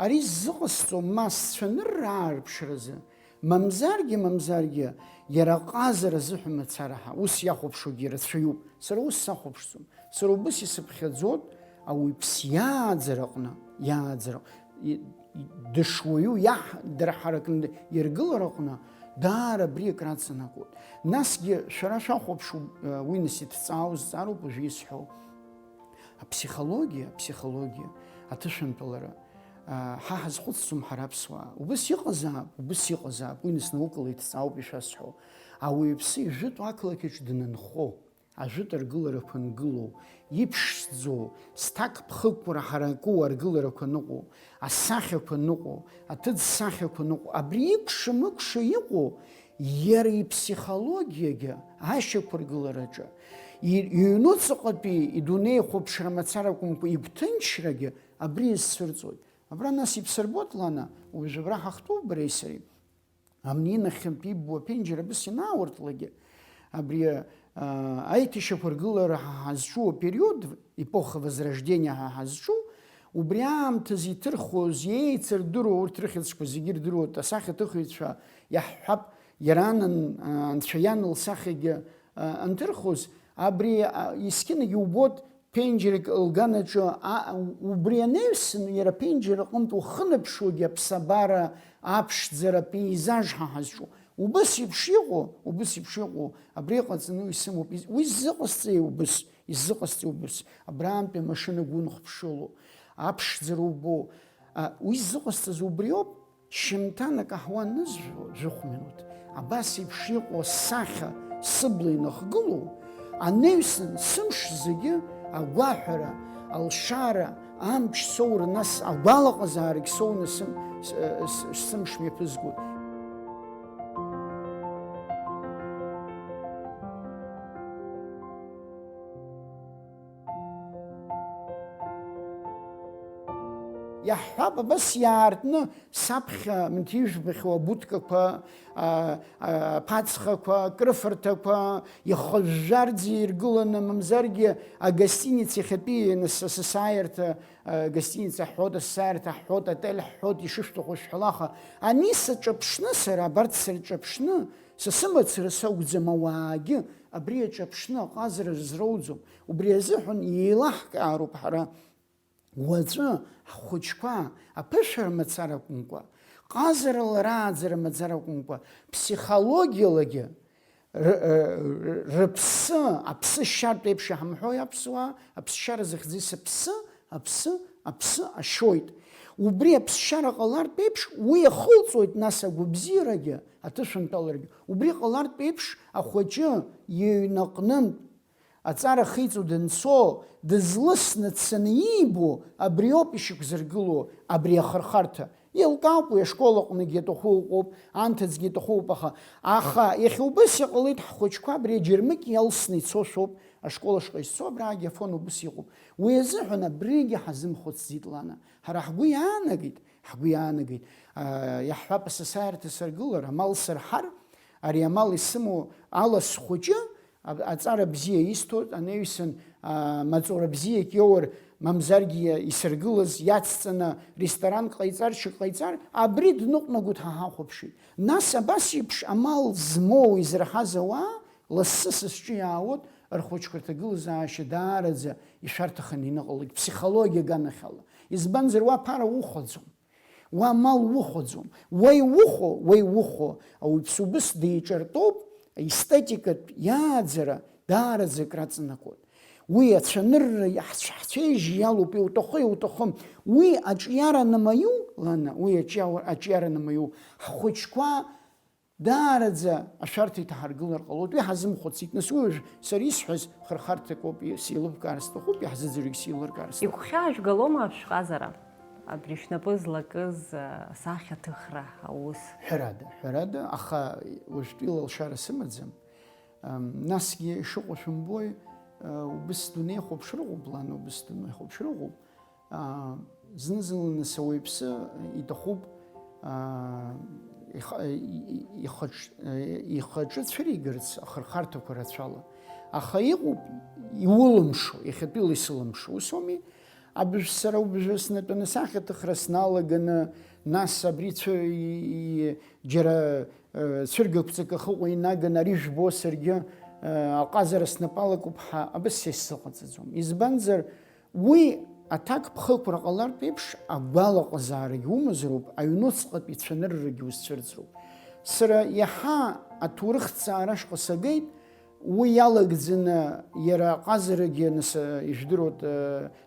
ари ззыҟасҵо ма сцәанырра аарԥшразы, мамзаргьы, мамзаргьы, иара аҟазара азыҳәан мацара ҳәа ус иахәаԥшуагьы рацәаҩуп. Сара ус сахәаԥшӡом. Сара убыс исыԥхьаӡоит ауаҩԥс иааӡараҟны, иааӡара, и-, и-, дышуаҩу иаҳ-, дырҳаракны иргылараҟны даара абри акраҵанакуеит. Насгьы шәара шәахәаԥшуа, уи нас иҭҵаау зҵаароуп уажәы исҳәо. Аԥсихологиа, аԥсихологиа, аҭышәынтәалара, а, ҳа ҳазхәыцӡом ҳара аԥсуаа. Убыс иҟазаап, убыс иҟазаап, уи нас наукала иҭҵаауп ишәасҳәо. Ауаҩԥсы ижәытәу ақалақь аҿы данынхо, ажәытә аргыларақәа ангылоу, иԥшӡоу, зҭакԥхықәра ҳараку аргыларақәа аныҟоу, асахьақәа аныҟоу, аҭыӡсахьақәа аныҟоу, абри икәша-мыкәша иҟоу, иара иԥсихологиагьы ашьақәыргылараҿы, и-, иҩнуҵаҟатәи идунеихәаԥшра мацара акәымкәа, игәҭынчрагьы абри иазцәырҵуеит. Абра нас ибсырбоит, Лана, уажә абра ҳахтәоуп бареи сареи. Амни нахьынтә иббо аԥенџьыр абыс ианаауртлагьы, абри, аа, аиҭашьақәыргылара ҳа ҳазҿу апериод, епоха Возрождения ҳәа ҳазҿу, убри аамҭазы иҭырхуаз, еицырдыруа, урҭ рыхьӡқәа зегьы ирдыруа асахьаҭыхҩцәа иаҳҳәап, иара анан, аа, анцәа иан лсахьагьы, аа, анҭырхуаз, абри, аа, есқьынагьы убоит, ԥенџьырк лганаҿы, а, убри анаҩсан, иара аԥенџьыр аҟынтә ухынаԥшуагьы аԥсабара аԥшӡара, апеизаж ҳәа ҳазҿу. Убыс еиԥш иҟоу, убыс еиԥш иҟоу, абри ҟаҵаны исымоуп. Из-, уи ззыҟасҵеи убыс? Иззыҟасҵеи убыс? Абраантәи амашьына гәы унхыԥшыло, аԥшӡара убо. А, уи ззыҟасҵаз убриоуп. Шьымҭан акаҳуа анызжәуа, жәохә минуҭ, абас еиԥш иҟоу асахьа сыбла инахгылоу, анаҩсан сымш зегьы агәаҳәара, алшара, амч соура, нас агәалаҟазаарагь соуны сым-, с-, с-, сымш мҩаԥызгоит. Иаҳҳәап, абас иаартны саԥхьа Мҭижәбахьоу абудкақәа, а, а, аԥацхақәа, акрыфарҭақәа, ихыжәжәарӡа иргыланы, мамзаргьы агостиница иахьатәи, нас, асасааирҭа, а, гостиница ҳҳәоит, асасааирҭа ҳҳәоит, отель ҳҳәоит, ишышәҭаху шәҳәала, аха ани саҿаԥшны, сара абарҭ сырҿаԥшны, са сымацара сакәӡам, ауаагьы абри аҿаԥшны аҟазара рызроуӡом. Убри азыҳәан еилаҳкаароуп ҳара. Уаҵәы ҳхәыҷқәа аԥышәара мацара акәымкәа, ҟазарала рааӡара мацара акәымкәа, ԥсихологиалагьы р-, р-, рыԥсы, аԥсы шьартә еиԥш иҳамҳәои аԥсуаа, аԥсшьара зыхьӡи сыԥсы, аԥсы, аԥсы ашьоит. Убри аԥсшьара ҟалартә еиԥш, уи иахылҵуеит нас агәабзиарагьы, аҭышәынтәаларагьы. Убри ҟалартә еиԥш, ахәыҷы иҩнаҟнынтә, аҵара ахиҵо данцо, дызлысны дцаны иибо, абриоуп ишьақәзыргыло абри ахырхарҭа. Еилкаауп уи ашкол аҟныгьы иаҭаху ыҟоуп, анҭыҵгьы иаҭаху ыҟоуп, аха, аха иахьа убыс иҟалеит, ҳхәыҷқәа абри аџьармыкьа иалсны ицошәоуп, ашкол ашҟа изцо, абраагьы Афон убыс иҟоуп. Уи азыҳәан абригьы ҳазымхәыцӡеит, Лана. Ҳара ҳгәы иаанагеит, ҳгәы иаанагеит, аа, иаҳҳәап, асасааирҭа саргылар, амал сырҳар, ари амал исымоу алас хәыҷы, а-, аҵара бзиа исҭоит, анаҩсан, аа, маҵура бзиак иоур, мамзаргьы исыргылаз, иацҵаны ресторанк ҟаиҵар, шьак ҟаиҵар, абри дныҟәнагоит ҳәа ҳахәаԥшит. Нас абас еиԥш амал змоу изырҳаз ауаа, лассы са сҿы иаауеит, рхәыҷқәа рҭагылазаашьа даараӡа ишәарҭаханы иныҟалоит, ԥсихологиа аганахьала. Избанзар, уа ԥара ухәаӡом. Уа мал ухәаӡом. Уа иухәо, уа иухәо, ауаҩԥсы убыс деиҿартәоуп, аестетикатә иааӡара даараӡа акраҵанакуеит. Уи ацәанырра иаҳцә-, ҳцәеижь иалоуп, иуҭахы, иуҭахым. Уи аҿиара анамаиу, Лана, уи аҿиауа-, аҿиара анамаиу, ҳхәыҷқәа даараӡа ашәарҭа иҭаҳаргылар ҟалоит. Уи ҳазымхәыцит. Нас уи уажә сара исҳәаз хырхарҭак ауп, сеилыбкаар сҭахуп, иаҳзыӡырҩгь сеилыркаар сҭахуп. Игәхьаажәгалома шәҟазара? Абри шәнапы злакыз, а, асахьаҭыхра аус? Ҳәарада, ҳәарада, аха уажәтәи лалшара сымаӡам. Ам, насгьы ишыҟоу шәымбои, а, убыс дунеихәаԥшра ыҟоуп, Лана, убыс дунеихәаԥшра ыҟоуп. Аа, зны-зынла нас ауаҩԥсы иҭахуп, аа, ихаҿ-, ихаҿы цәыригарц ахырхарҭақәа рацәала. Аха иҟоуп иулымшо, иахьатәиала исылымшо. Ус ауми? Абыжә сара убжа снатәаны сахьаҭыхра сналаганы, нас абри цәы-, и-, и-, џьара, э, цәыргақәҵак ахыҟа инаганы ари жәбо саргьы, э, аҟазара снапы алакуп ҳәа абас са исзыҟаҵаӡом. Избанзар, уи аҭакԥхықәра ҟалартә еиԥш агәалаҟазаарагь умазароуп, аҩнуҵҟатәи цәаныррагьы узцәырҵроуп. Сара иаҳа аҭоурыхҭҵаара ашҟа сагеит, уи иалагӡаны иара аҟазарагьы, нас, ижәдыруеит,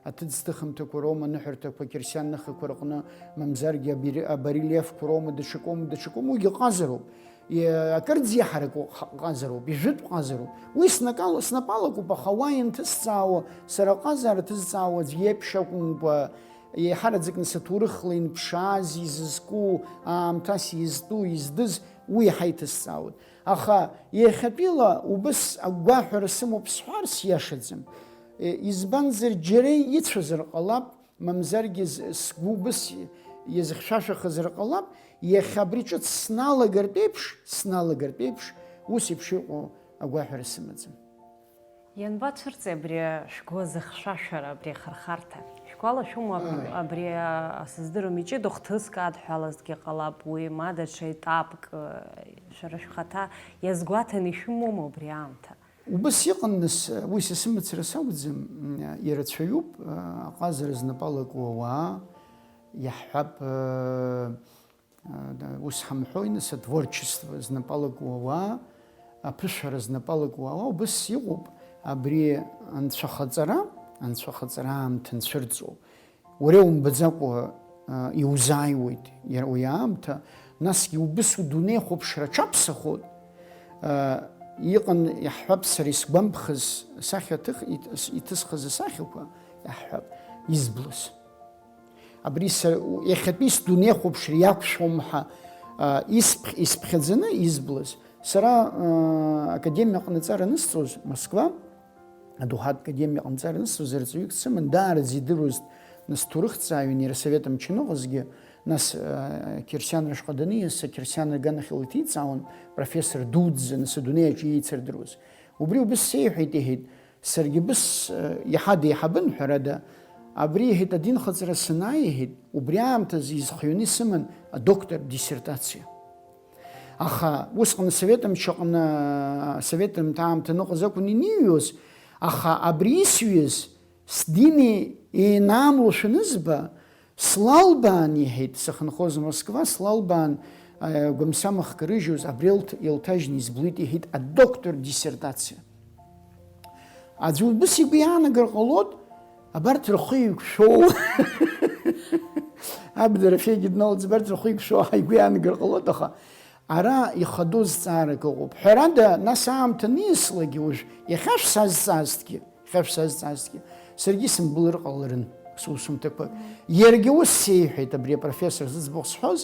аҭыӡҭыхымҭақәа роума, аныҳәарҭақәа, ақьырсиан ныхақәа рҟны, мамзаргьы абире-, абарельефқәа роума, даҽакоума, даҽакоума, уигьы ҟазароуп. Иа-, акырӡа иаҳараку ҟазароуп, ижәытә ҟазароуп. Уи снакала-, снапалакуп, аха уа ианҭысҵаауа, сара аҟазара ҭызҵаауа аӡә иеиԥш акәымкәа, еиҳараӡакны саҭоурыхла инԥшааз, изызку, аамҭас изтәу, издыз, уи иаҳа иҭысҵаауеит. Аха иахьатәила убыс агәгәаҳәара сымоуп сҳәар сиашаӡам. Е, избанзар, џьара ицәазар ҟалап, мамзаргьы з-, сгәы убыс иазыхьшәашәахазар ҟалап, иахьа абри ҿыц сналагартә еиԥш, сналагартә еиԥш, ус еиԥш иҟоу агәаҳәара сымаӡам. Ианбацәырҵи абри шәгәы азыхьшәашәара, абри ахырхарҭа? Шәгәалашәома аб-, Ааи. абри, а, сыздырам, иҷыдоу хҭыск адҳәалазҭгьы ҟалап уи, ма даҽа етапк, э, шәара шәхаҭа иазгәаҭаны ишәымоума убри аамҭа? Убас иҟан, нас, уи са сымацара сакәӡам, м, ирацәаҩуп, а, аҟазара знапы алаку ауаа, иаҳҳәап, э, а, да, ус ҳамҳәои, нас, атворчество знапы алаку ауаа, аԥышәара знапы алаку ауаа, убас иҟоуп абри анцәахаҵара, анцәахаҵара аамҭа нцәырҵуа. Уара иумбаӡакәа, а, иузааиуеит иара уи аамҭа, насгьы убыс удунеихәаԥшра аҽаԥсахоит. А, иҟан, иаҳҳәап, сара исгәамԥхаз сахьаҭых-, ит-, с-, иҭысхыз асахьақәа, иаҳҳәап, изблыз. Абри са, иахьатәи сдунеихәаԥшра иақәшәом ҳәа, а, исԥх-, исԥхьаӡаны изблыз. Сара, а, академиаҟны аҵара анысҵоз, Москва, адоуҳатә академиа ҟанҵара анысҵоз, арҵаҩык дсыман, даараӡа идыруаз, нас, ҭоурыхҭҵааҩын иара асовет амчы аныҟазгьы, нас, а, қьырсианра ашҟа даниас, ақьырсианра аганахьала иҭиҵаауан, профессор дуӡӡа, нас, адунеи аҿы иеицырдыруаз. Убри убыс сеиҳәеит, иҳәеит, саргьы убыс, а, иаҳа деиҳабын, ҳәарада, абри, иҳәеит, адинхаҵара санааи, иҳәеит, убри аамҭазы изхианы исыман адоктор диссертациа. Аха усҟан асовет мчы аҟны, асовет аамҭа аныҟаз акәын иниҩуаз, аха абри исҩыз, сдини еинаамлошәа анызба, слалбаан, иҳәеит, сахьынхоз Москва, слалбаан, а, гәамсамахк рыжьуаз, абри илҭ-, илҭажьны изблит, иҳәеит, адоктор диссертациа. Аӡәы убыс игәы иаанагар ҟалоит, абарҭ рхы еиқәшәоу. Абна Рафеигьы дналҵ, абарҭ рхы еиқәшәоу ҳәа игәы иаанагар ҟалоит, аха ара ихадоу зҵаарак ыҟоуп. Ҳәарада, нас аамҭа аниаслагьы уажә, иахьа шәсазҵаазҭгьы, иахьа шәсазҵаазҭгьы, саргьы исымбылыр ҟаларын сусумҭақәак. Иаргьы ус сеиҳәеит, абри апрофессор зыӡбахә сҳәоз,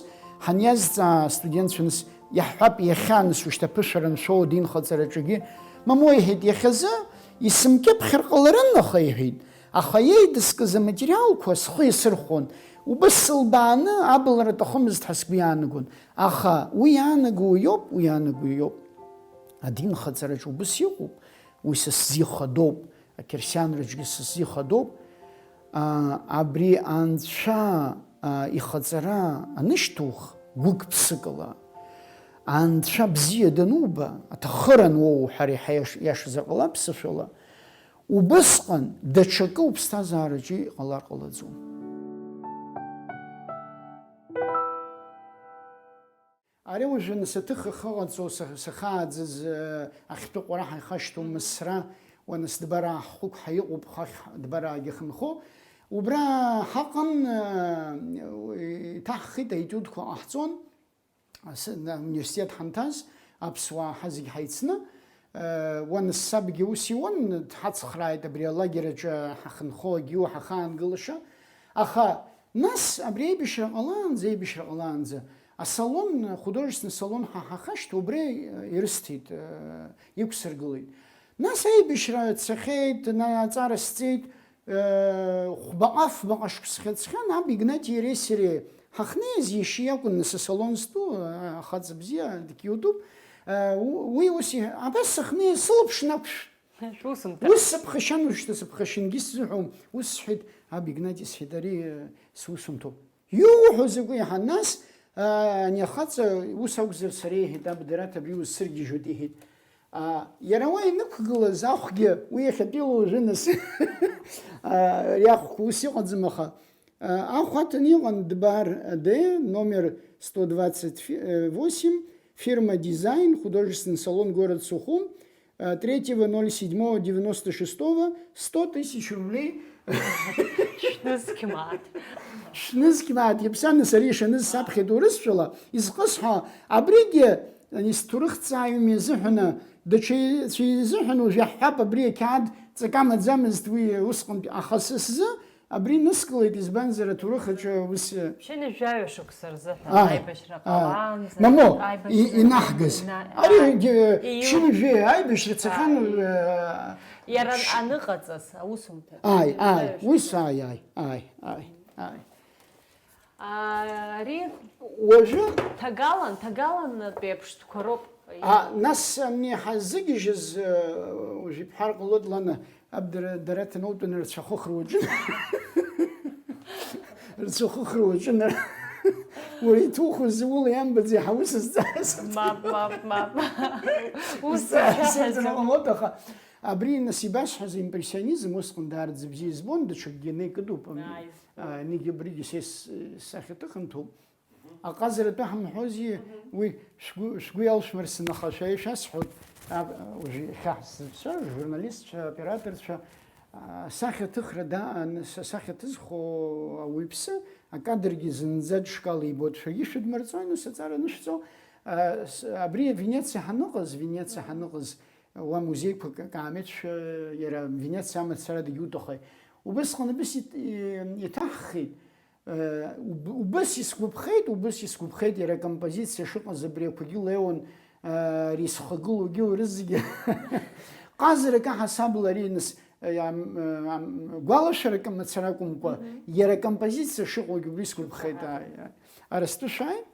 ҳаниазҵаа астудентцәа, нас, иаҳҳәап, иахьа, нас, ушьҭа аԥышәара аншәоу адинхаҵараҿгьы, мамоу, иҳәеит, иахьазы исымкьыԥхьыр ҟаларын, аха, иҳәеит, аха иеидыскыз аматериалқәа схы иасырхәон, убыс сылбааны абылра аҭахымызт ҳәа сгәы иаанагон, аха уи иаанаго иоуп, уи иаанаго иоуп. Адинхаҵараҿ убыс иҟоуп, уи са сзы ихадоуп, ақьырсианраҿгьы са сзы ихадоуп. А, абри Анцәа, а, ихаҵара анышьҭух гәык-ԥсыкала, Анцәа бзиа дануба, аҭахыран уоуҳәар, иаҳа иаш-, иашазар ҟалап ԥсышәала, убысҟан даҽакы уԥсҭазаараҿы иҟалар ҟалаӡом. Ари уажәы нас аҭыха ахьыҟаҵоу са-, сахьааӡаз, э, ахьтәы ҟәара ҳаихашҭуа Мысра, уа нас Дбараа ҳхықәҳа иҟоуп, хахь Дбараагьы ахьынхо. Убра ҳаҟан, э, иҭаҳхит, аетиудқәа ҟаҳҵон. Асы-, на-, университет ҳанҭаз, аԥсуаа ҳазегь ҳаицны, э, уан сабгьы ус иуан, дҳацхрааит абри алагер аҿы ҳахьынхо, агьиу ҳахаангылаша. Аха нас абри аибашьра ҟалаанӡа, аибашьра ҟалаанӡа асалон, художественный салон ҳа ҳахашҭ, убри, э, ирысҭеит, э, иқәсыргылеит. Нас аибашьра цахьеит, на-, аҵара сҵеит, Хәбаҟа-фбаҟа шықәсқәа ҵхьан, аб Игнати иареи сареи Ҳахнеиз иашьа иакәын, нас асалон зтәу, а, ахаҵа бзиа, дкьиутуп. А, у-, уи ус иҳәа-, абас сахнеиз, сылаԥш нақәшәт. Шәусумҭа. Ус сыԥхашьан, уажәшьҭа сыԥхашьангьы сзыҳәом. Ус сҳәеит, аб Игнати, сҳәеит, ари, э, сусумҭоуп. Иуҳәо закәи иаҳа? Нас, а, ани ахаҵа ус акәзар, сара иҳәеит, аб Дараҭ, абри узсыргьежьуеит, иҳәеит. А, иара уа инықәгылаз ахәгьы, уи иахьатәиала уажәы нас, а, ари ахәқәа ус иҟаӡам, аха, а, ахә аҭаны иҟан Дбар Д, номер сто двадцать восемь, фирма «Дизайн», художественный салон, город Сухум, а, третьего ноль седьмого девяносто шестого, сто тысяч рублей. Шәнызқь мааҭ. Шәнызқь мааҭ, иԥсаны сара ишаныз саԥхьеит урысшәала, изхысҳәаауа, абригьы, ани, сҭоурыхҭҵааҩ мҩазыҳәаны, даҽаҩцәа изыҳәан уажә иаҳҳәап, абри ақьаад ҵак амаӡамызт уи усҟантәи, аха са сзы абри ныскылеит, избанзар, аҭоурых аҿы ус, Ԥшьынҩажәаҩа шықәса рзыҳәан Ааи, аибашьра ааи. ҟалаанӡа, Мамоу, аибашьра и-, инаҳгаз. ина-, Ари, ааи. егьи, Иу-, ԥшьынҩажәи аибашьра цахьан, ааи. э, Иара ш-, аныҟаҵаз, аусумҭа. Ааи, ааи, Ҩажәа ус, ааи, ааи, ааи, ааи, ааи. А, ари Уажәы ҭагалан, ҭагалантәи аԥштәқәа роуп. А, нас ани ҳаззыгьежьыз, э, уажә ибҳәар ҟалоит, Лана, аб дара, дара ҭаноутәаны рцәахыхра уаҿын. Рцәахыхра уаҿын. Уара иҭухыз ула иамбаӡеи ҳаус зҵааз? Мап, мап, мап. Ус Зҵааз зцәаҳәаӡом. Ҟалоит, аха абри, нас, ибасҳәаз импрессионизм усҟан даараӡа бзиа избон, даҽакгьы анеикыдуп. Ааи. А, анигьы абригьы са ис-, сахьаҭыхымҭоуп. Аҟазаратәы ҳамҳәози, Мгм. уи шәгәы, шәгәы иалшәмырсын, аха шәа ишәасҳәоит, а, уажә иахьа ҳзыцәшәа, журналистцәа, операторцәа, а, сахьаҭыхра даан, са-, сахьаҭызхуа ауаҩԥсы, акадргьы зынӡа ҿкала ибоит, шәагьы шәыдмырҵои, нас, аҵара анышәҵо, а, с-, абри Венециа ҳаныҟаз, Венециа ҳаныҟаз, уа музеиқәак акаамеҭшәа, иара Венециа амацара дагьуҭахеит. Убысҟан абас ит-, и-, иҭаҳхит. Э, уб-, убыс исгәаԥхеит, убыс исгәаԥхеит, иара акомпозициа шыҟаз абри ақәагьы леиуан, э, ари схагылоугьы урызегьы. Ҟазарак аҳасабала ари нас, э, ам-, э, ам-, гәалашәарак мацара акәымкәа, Мгм. иара акомпозициа шыҟоугьы убри сгәаԥхеит, Аҳа. ааи, ааи. Арыстәы шәааи?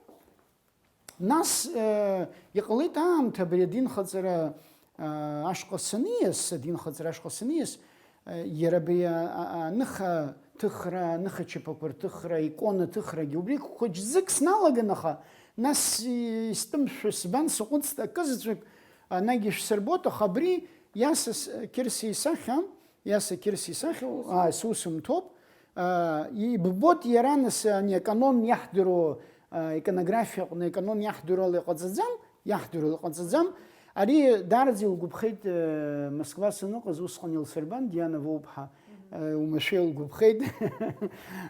Нас, э, иҟалеит аамҭа абри адинхаҵара, э, ашҟа саниас, адинхаҵара ашҟа саниас, э, иара абри, а, а, аныха ҭыхра, аныха чаԥақәа рҭыхра, икона ҭыхрагьы, убри хәыҷӡык сналаган, аха нас и-, истәымшәа сбан, саҟәыҵт, акызаҵәык, анагь ишәсырбот, аха абри Иаса с-, Қьырса исахьа, Иаса Қьырса исахьа, Сусумҭа. аа, сусумҭоуп. Аа, иббот иара нас ани аканон иаҳдыруа, аа, иконографиа аҟны аканон иаҳдыруа ала иҟаҵаӡам, иаҳдыруа ала иҟаҵаӡам. Ари даараӡа илгәаԥхеит, э, Москва саныҟаз, усҟан илсырбан, Диана Воуԥҳа, Мгм. э, умашәа илгәаԥхеит.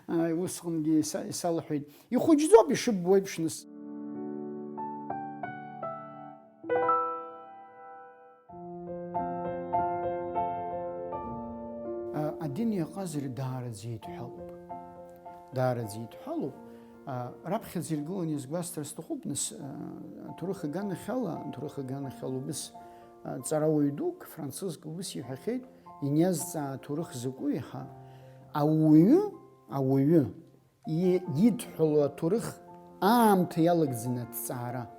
Ааи, усҟангьы иса-, исалҳәеит. Ихәыҷӡоуп, ишыббо еиԥш, нас. А, адин иаҟазар даараӡа идҳәалоуп. Даараӡа идҳәалоуп. А, раԥхьаӡа иргыланы иазгәасҭар сҭахуп, нас, а, аҭоурых аганахьала, аҭоурых аганахьала убыс, а, ҵарауаҩ дук, французк убыс иҳәахьеит, иниазҵаа аҭоурых закәу иаҳа, ауаҩы, ауаҩы, и-, идҳәалоу аҭоурых аамҭа иалагӡаны аҭҵаара.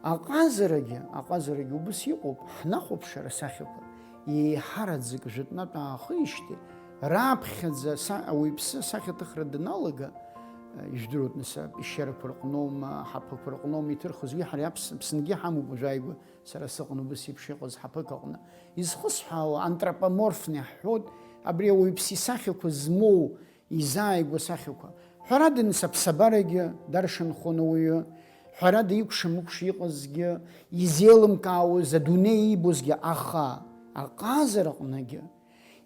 Аҟазарагьы, аҟазарагьы убыс иҟоуп, ҳнахәаԥшыр асахьақәа, еиҳараӡак жәытәнатә аахижьҭеи раԥхьаӡа са-, ауаҩԥсы асахьаҭыхра даналага, э, ижәдыруеит, нас, апещерақәа рҟноума, аҳаԥақәа рҟноума иҭырхыз, уи ҳара иаԥс-, Аԥсынгьы ҳамоуп уажәааигәа, сара сыҟан убыс еиԥш иҟаз ҳаԥык аҟны. Изхысҳәаауа, антропоморфный ҳҳәоит, абри ауаҩԥсы исахьақәа змоу, изааигәоу асахьақәа. Ҳәарада, нас, аԥсабарагьы даршанхон ауаҩы, ҳәарада, икәша-мыкәша иҟазгьы, изеилымкаауаз, адунеи иибозгьы, аха аҟазараҟныгьы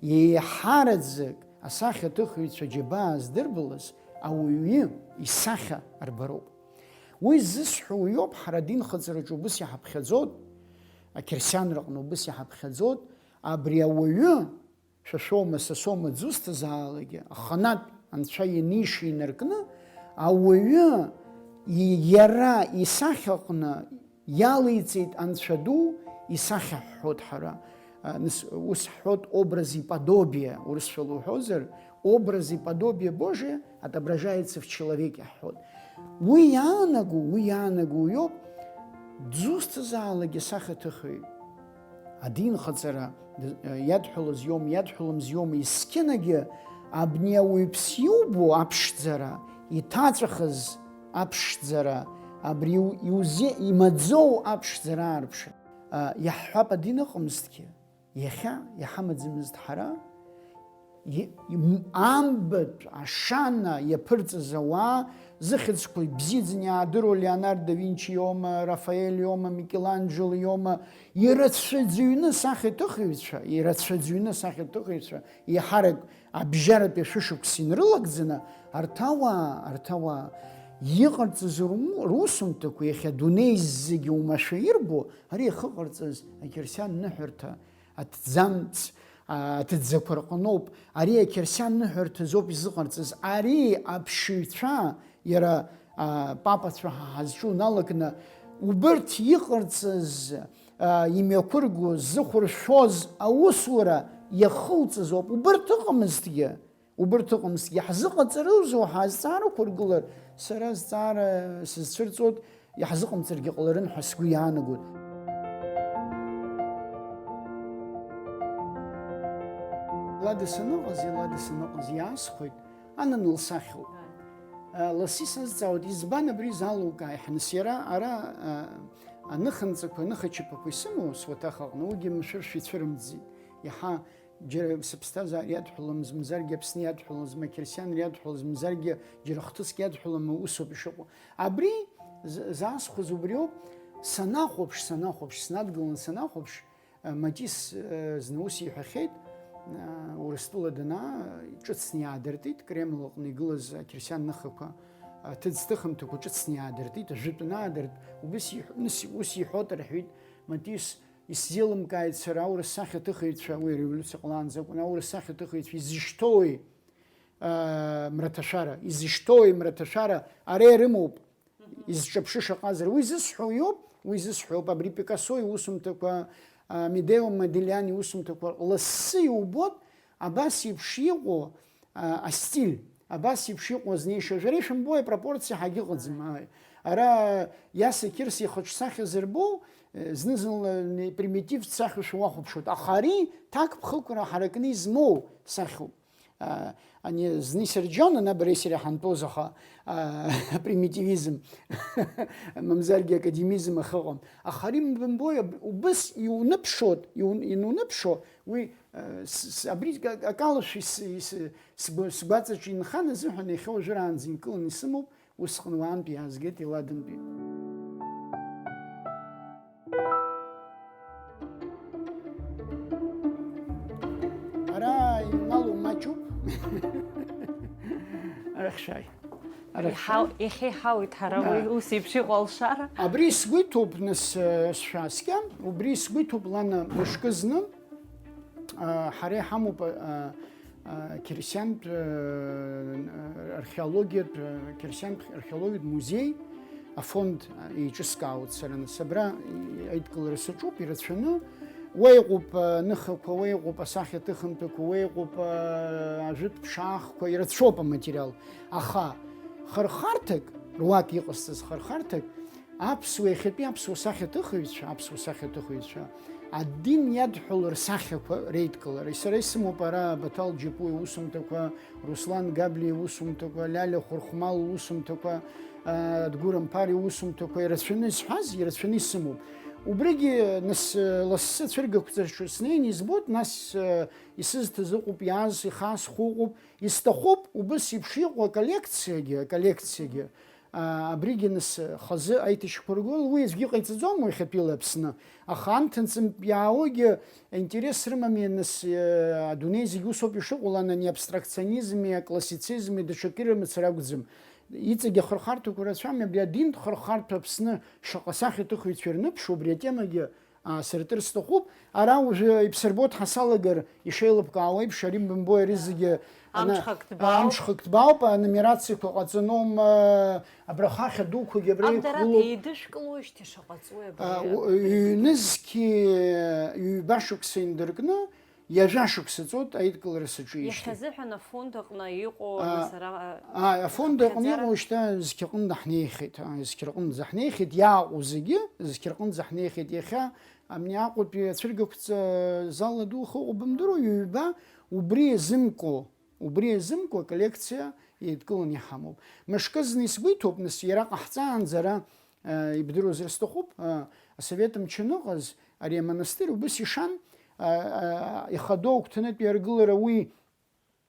еиҳараӡак асахьаҭыхыҩцәа џьабаа здырбалаз ауаҩы исахьа рбароуп. Уи ззысҳәо уиоуп, ҳара адинхаҵараҿы убыс иҳаԥхьаӡоит, ақьырсианраҟны убыс иҳаԥхьаӡоит, абри ауаҩы, шәа шәоума, са соума, дзусҭазаалакгьы, аханатә анцәа ианиша инаркны, ауаҩы и-, иара исахьаҟны иалеиҵеит анцәа ду, исахьа ҳҳәоит ҳара. А, нас, ус ҳҳәоит, образ и подобие, урысшәала уҳәозар, образ и подобие Божие отображается в человеке, ҳҳәоит. Уи иаанаго, уи иаанаго уиоуп, дзусҭазаалак асахьаҭыхҩы адинхаҵара д-, иадҳәалаз иоума, иадҳәаламыз иоума, есқьынагьы абни ауаҩԥс иубо аԥшӡара, иҭаҵәахыз аԥшӡара, абри иу-, иузе-, имаӡоу аԥшӡара аарԥшра. А, иаҳҳәап, адин ыҟамызҭгьы, иахьа иҳамаӡамызт ҳара, и-, им-, амбатә ашана иаԥырҵаз ауаа, зыхьӡқәа ибзиаӡаны иаадыруа Леонардо да Винчи иоума, Рафаель иоума, Микеланџело иома, ирацәаӡәҩны асахьаҭыхыҩцәа, ирацәаӡәҩны асахьаҭыхыҩцәа, еиҳарак абжьаратәи ашәышықәса инрылагӡаны, арҭ ауаа, арҭ ауаа иҟарҵаз рум-, русумҭақәа иахьа адунеи зегьы оумашәа ирбо, ари иахьыҟарҵаз ақьырсиан ныҳәарҭа, аҭӡамц, а, аҭӡақәа рҟноуп. Ари ақьырсиан ныҳәарҭазоуп изыҟарҵаз. Ари аԥшыҩцәа, иара, а, папацәа ҳа ҳазҿу уналакны, убырҭ иҟарҵаз, а, имҩақәыргоз, зыхәыршәоз аусура иахылҵыз ауп. Убырҭ ыҟамызҭгьы, убырҭ ыҟамызҭгьы, иаҳзыҟаҵарызу ҳәа азҵаара ықәыргылар, сара азҵаара сызцәырҵуеит, иаҳзыҟамҵаргьы ҟаларын ҳәа сгәы иаанагоит. Лада саныҟаз, лада саныҟаз иаасхәеит, анан лсахьоуп. Ласси сазҵаауеит, избан абри залукааи ҳәа, нас иара ара, а, аныхынҵақәа, аныхачаԥақәа исымоу суаҭах аҟны, уигьы машәыршәа ицәырымҵӡеит. Иаҳа џьара сыԥсҭазаара иадҳәалам, зымзаргьы Аԥсны иадҳәалам, змақьырсианра иадҳәалам, зымзаргьы џьара хҭыск иадҳәалам, усоуп ишыҟоу. Абри з-, заасхәаз убриоуп, санахәаԥш, санахәаԥш, снадгылан санахәаԥш, а, Матис, а, зны ус иҳәахьеит, а, Урыстәыла данаа, ҿыцны иаадыртит, Кремл аҟны игылаз ақьырсиан ныхақәа, аҭыӡҭыхымҭақәа ҿыцны иаадыртит, ажәытә анаадарт, убыс иҳ-, ус, ус иҳәоит рҳәеит, Матис, исзеилымкааит сара аурыс сахьаҭыхыҩцәа, уи ареволиуциа ҟалаанӡа акәын, аурыс сахьаҭыхыҩцәа изышьҭоуи, а, мраҭашәара, изышьҭоуи мраҭашәара, ара ирымоуп, изҿаԥшы шаҟазар. Уи зысҳәо иоуп, уи зысҳәо иоуп, абри Пикассо иусумҭақәа, а, Амедео Модильяни иусумҭақәа лассы иубоит, абас еиԥш иҟоу, а, астиль, абас еиԥш иҟоу азнеишьа. Шәара ишәымбои, апропорциа ҳагьыҟаӡам. Ара Иаса Қьырса ихаҿсахьа зырбоу, э, зны-зынла примитивтә сахьоушәа уахәаԥшуеит. Аха ари ҭакԥхықәра ҳаракны измоу сахьоуп. А, ани зны исырџьон, ана бареи сареи ҳантәоз, аха, а, апримитивизм, мамзаргьы академизм ахыҟам. Аха ари бымбои, аб-, убыс иуныԥшуеит, иун-, инуныԥшуа, уи, а, с-, с-, абри ак-, акалашәа ис-, ис-, сгәы-, сгәаҵаҿы инхан азыҳәан иахьа уажәраанӡа инкыланы исымоуп, усҟан уаантәи иаазгеит, иладантәи. Ара иналоу маҷуп. Арахь шәааи. Арахь шәааи. Иҳау-, иахьа иҳауеит ҳара уи, да, ус еиԥш иҟоу алшара. Абри сгәы иҭоуп, нас, э, сшәаскьа. Убри сгәы иҭоуп, Лана, мышкы зны, а, ҳара иҳамоуп, а, а, қьырсиантә, а, археологиатә, а, қьырсиантә археологиатә музеи, афонд, а, еиҿыскаауеит сара, нас, абра, и-, аидкылара саҿуп, ирацәаны. Уа иҟоуп, а, ныхақәа, уа иҟоуп асахьаҭыхымҭақәа, уа иҟоуп, а, ажәытә ԥшаахқәа, ирацәоуп аматериал. Аха хырхарҭак, руак иҟасҵаз хырхарҭак, аԥсуа, иахьатәи аԥсуа сахьаҭыхыҩцәа, аԥсуа сахьаҭыхыҩцәа, адин иадҳәалоу рсахьақәа реидкылара. Сара исымоуп ара Баҭал Џьапуа иусумҭақәа, Руслан Габлиа иусумҭақәа, Лиалиа Хәырхәмал иусумҭақәа, а, Адгәыр Амԥар иусумҭақәа, ирацәаны исҳәаз, ирацәаны исымоуп. Убригьы, нас, лассы ацәыргақәҵаҿы снеины избоит, нас, а, исызҭаз ыҟоуп, иааз ихаасхәо ыҟоуп, исҭахуп, убыс еиԥш иҟоу аколлекциагьы, аколлекциагьы, а, абригьы нас хазы аиҭашьақәыргыло, уи аӡәгьы иҟаиҵаӡом уи иахьатәиала Аԥсны. Аха анҭыҵынтә иаауагьы аинтерес рымами, нас, э, адунеи зегь усоуп ишыҟоу, Лана, ани абстракционизми, аклассицизми, даҽакы ирымацар акәӡам. Иҵегь ахырхарҭақәа рацәами, абри адинтә хырхарҭа Аԥсны шаҟа сахьаҭыхыҩцәа ирныԥшуа, убри атемагьы Аасыртыр сҭахуп. Ара уажәы ибсырбоит ҳасалагар, ишеилыбкаауа еиԥш, ари бымбои, ари зегьы ана-, Амҽхак ҭбаауп. Амҽхак ҭбаауп, анумерациақәа ҟаҵаноума, абра ахахьа дуқәагьы абра Абдарак иқәгылоуп. Еидышәкылоижьҭеи шаҟа ҵуеи абри? А, у-, ҩнызқьи ҩба шықәса индыркны, ҩажәа шықәса ҵуеит аидкылара саҿишьҭеи. Иахьазыҳәан афонд аҟны иҟоу, а, нас ара, а, афонд аҟны иҟоу шьҭа зқьы аҟынӡа ҳнеихьеит, а, зқьы рҟынӡа ҳнеихьеит, иааҟоу зегьы зқьы рҟынӡа ҳнеихьеит. Иахьа Абни Аҟәатәи ацәыргақәҵа зал ду ахы ыҟоу бымдыруа, ҩба убри иазымкуа, убри иазымкуа аколлекциа еидкыланы иҳамоуп. Мышкызны исгәеиҭоуп, нас, иара ҟаҳҵаанӡа ара, э, ибдыруазар сҭахуп, э, асовет мчы аныҟаз, ари амонастырь убыс ишан, э, э, ихадоу агәҭанытәи аргылара уи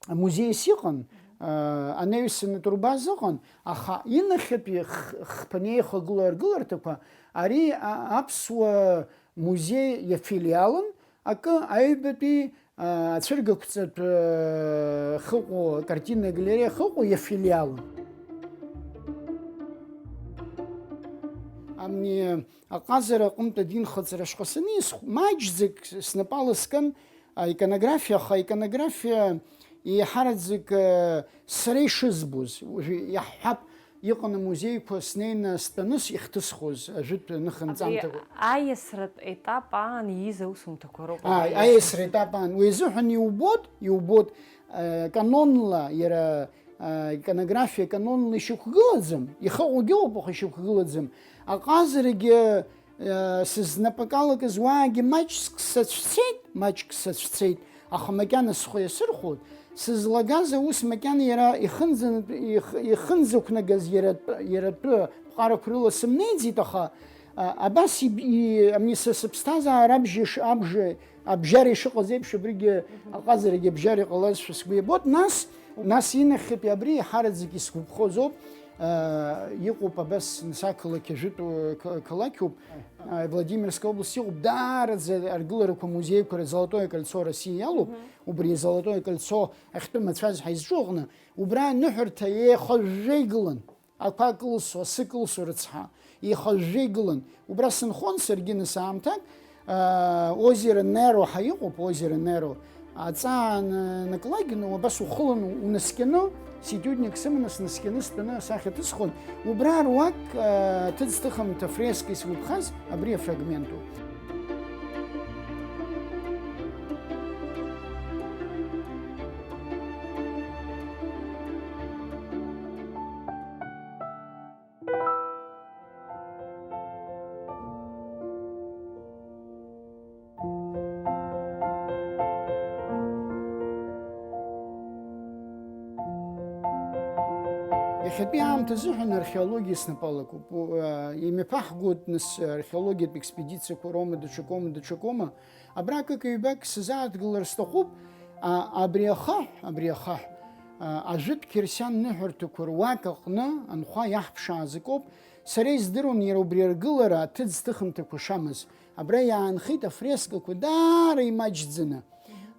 амузеис иҟан, аа, анаҩсан атурбаз ыҟан, аха инахьатәи х-, хԥа неихагылоу аргыларҭақәа, ари, а, аԥсуа музеи иафилиалын, акы аҩбатәи, аа, ацәыргақәҵатә, аа, хыҟоу, акартинная галереиа хыҟоу иафилиалын. Амни Аҟазара аҟынтә адинхаҵара ашҟа саниасхә, маҷӡак снапы аласкын аиконографиа, аха аиконографиа еиҳараӡак, э, сара ишызбоз, уажәы иаҳҳәап, иҟан амузеиқәа снеины стәаныс ихҭысхуаз ажәытә Абри ныхынҵамҭақәа. Аиасратә етап аан ииз аусумҭақәа роуп Ааи, абри аиасра аиасра. Етап аан. Уи азыҳәан иубот, иубот, э, канонла иара а, иконографиа канонла ишьақәгылаӡам, ихыҟоугьы ыҟоуп, аха ишьақәгылаӡам. Аҟазарагьы, а, сызнапык алакыз уаагьы маҷк сацәцеит, маҷк сацәцеит, аха макьана схы иасырхәоит. Сызлагаз аус макьана иара ихынӡа-, их-, ихынӡақәнагаз иара атәы, иара атәы ԥҟарақәа рыла сымнеиӡеит, аха, а, абас иб-, и-, ами са сыԥсҭазаара абжьы ш-, абжа-, абжьара ишыҟаз еиԥш, абригьы Мгм. Аҟазарагьы абжьара иҟалазшәа сгәы иабоит. Нас, нас инахьхьытәи абри иаҳараӡак исгәаԥхоз ауп, а, иҟоуп абас, нас ақалақь ажәытә, ы, қа-, қалақьуп, а, Владимирская область иҟоуп, даараӡа аргыларақәа, музеиқәа, Золотое кольцо России иалоуп, Мгм. Убри Золотое кольцо ахьтәы мацәаз ҳаизҿу аҟны, убра аныҳәарҭа еихажәжәа игылан. Ақәа кылсуа, асы кылсуа рыцҳа, ихажәжәа игылан. Убра сынхон саргьы нас аамҭак, аа, озеро Неро ҳәа иҟоуп, озеро Неро. Аҵаа ан-, анакылак, ну, абас ухылан унаскьаны, ситиудник сыманы снаскьаны стәаны асахьа ҭысхон. Убра руак, аа, ҭыӡ-ҭыхымҭа фреска исгәаԥхаз абри афрагментуп. Иахьатәи аамҭа азыҳәан археологиа снапы алакуп. Имҩаԥаҳгоит, нас, археологиатә експедициақәа роума, даҽакоума, даҽакоума. Абра акык-ҩбак сзааҭгылар сҭахуп, а, абри ахаҳә, абри ахаҳә, а, ажәытә қьырсиан ныҳәарҭақәа руак аҟны анхәа иаҳԥшааз акоуп. Сара издыруан иара убри аргылара аҭыӡ-ҭыхымҭақәа шамаз. Абра иаанхеит афрескақәа даара имаҷӡаны.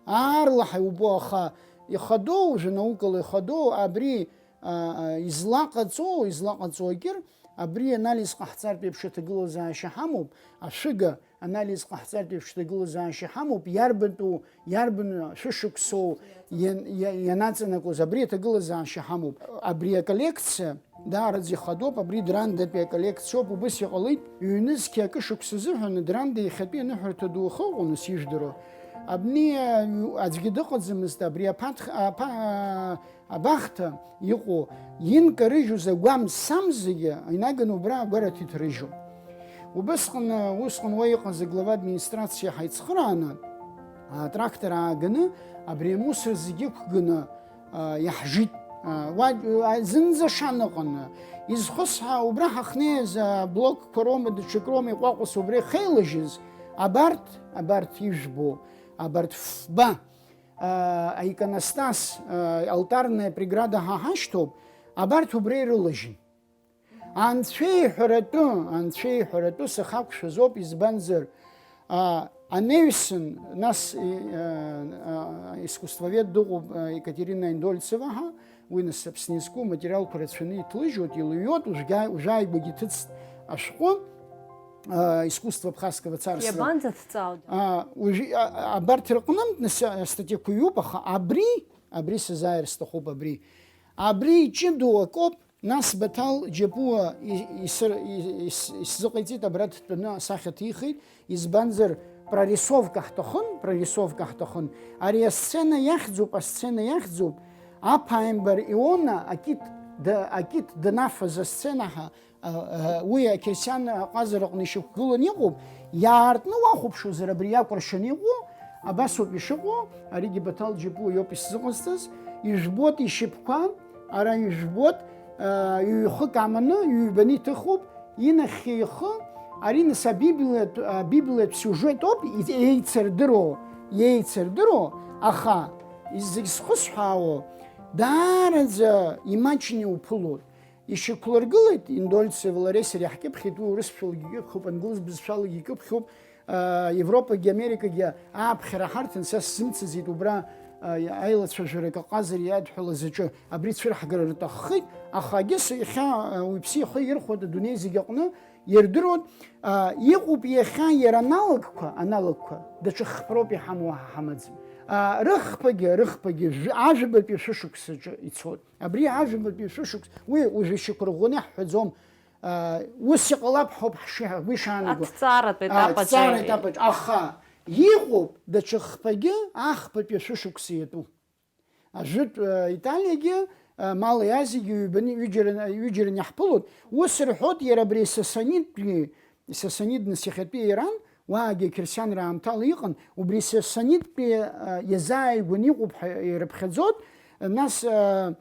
Аарлаҳәа иубо, аха ихадоу, уажәы наукала ихадоу, абри, а, а, излаҟаҵоу, излаҟаҵоу акыр, абри анализ ҟаҳҵартә еиԥш аҭагылазаашьа ҳамоуп, ашәыга, анализ ҟаҳҵартә еиԥш ҭагылазаашьа ҳамоуп, иарбантәу, иарбан шәышықәсоу иан-, иа-, ианаҵанакуаз, абри аҭагылазаашьа ҳамоуп. Абри аколлекциа даараӡа ихадоуп, абри Драндатәи аколлекциоуп, убыс иҟалеит, ҩнызқьи акы шықәса азыҳәан Дранда иахьатәи аныҳәарҭа ду ахы ыҟоу, нас, ижәдыруа. Абни, а, аӡәгьы дыҟаӡамызт, абри аԥаҭх-, аԥа-, а, Абахҭа иҟоу инкарыжьу загәам-сам зегьы инаганы убра агәараҭа иҭарыжьуп. Убысҟан, усҟан уа иҟаз аглава администрациа ҳаицхырааны, атрактор ааганы абри амусор зегьы ықәганы, а, иаҳжит. А, уа, а, зынӡа шаныҟаны, изхысҳәаа, убра ҳахнеиз аблокқәа роума, даҽак роума иҟәаҟәаса убра ихеилажьыз, абарҭ, абарҭ ижәбо, абарҭ фба, а, аиконостас, а, алтарная преграда ҳа ҳашьҭоуп, абарҭ убра ирылажьын. Анцәа иҳәаратәы, Анцәа иҳәаратәы сахақәшәаз ауп, избанзар, а, анаҩсан, нас, и, а, а, искусствовед дыҟоуп, а, Екатерина Индольцева ҳәа, уи нас Аԥсны изку аматериалқәа рацәаны иҭлыжьуеит, илыҩуеит, уажәгьы-, уажәааигәагьы иҭыҵт ашәҟәы. а, искусство абхазского царства. Иабанӡацҵаауда? А, уажәы, а, абарҭ рҟнынтә нас астатиақәа ҩуп, аха абри, абри сазааир сҭахуп, абри. Абри иҷыдоу акоуп, нас Баҭал Џьапуа и-, исыр-, и-, ис-, исзыҟаиҵеит, абра дтәаны асахьа ҭихит, избанзар, прорисовка ҳҭахын, прорисовка ҳҭахын. Ари асцена иахьӡуп, асцена иахьӡуп, аԥааимбар Иона акит, да-, акит данафаз асцена ҳа, а, а, уи ақьырсиан аҟазараҟны ишьақәгыланы иҟоуп, иаартны уахәаԥшуазар, абри иакәыршаны иҟоу, абасоуп ишыҟоу, аригьы Баҭал Џьапуа иоуп исзыҟазҵаз, ижәбоит ишьапқәа, ара ижәбоит, а, ҩ-хык аманы, ҩбаны иҭыхуп, инахьхьи ихы, ари нас абиблиатә, абиблиатә сиужет ауп, и-, еицырдыруа, еицырдыруа, аха, зегь зхысҳәаауа, даараӡа имаҷны иуԥылоит. Ишьақәлыргылеит Индольцев лареи сареи ҳкьыԥхьит, уи урысшәалагьы икьыԥхьуп, англыз бызшәалагьы икьыԥхьуп, аа, Европагьы Америкагьы ааԥхьара ҳарҭан, са сзымцаӡеит убра, аа, аилацәажәарак аҟазара иадҳәалаз аҿы, абри цәырҳгара рҭаххеит, аха агьыс иахьа, аа, уаҩԥсы ихы ирхәоит адунеи зегь аҟны, ирдыруан, аа, иҟоуп иахьа иара аналогқәа, аналогқәа, даҽа хԥроуп иҳамоу, ҳа ҳамаӡам. Аа, рыхԥагьы, рыхԥагьы жә-, ажәабатәи шәышықәсаҿы ицоит. Абри ажәабатәи шәышықәс, уи уажәы ишьақәырӷәӷәаны иаҳҳәаӡом, аа, ус иҟалап ҳәоуп ҳши-, ҳгәы ишаанаго. Аҭҵааратә Аа, етап аҿы. Аҭҵаара етап аҿы. Аха иҟоуп даҽа хԥагьы, ахԥатәи ашәышықәса иатәу. Ажәытә, аа, Италиагьы, аа, Малаи Азиагьы ҩбаны, ҩыџьараны, ҩыџьараны иаҳԥылоит. Ус рҳәоит, иара абри Сасанидтәи, Сасанидныс иахьатәи Иран, уаагьы ақьырсианра аамҭала иҟан, убри Сасанидтәи, аа, иазааигәаны иҟоуп ҳәа ирыԥхьаӡоит, нас, аа,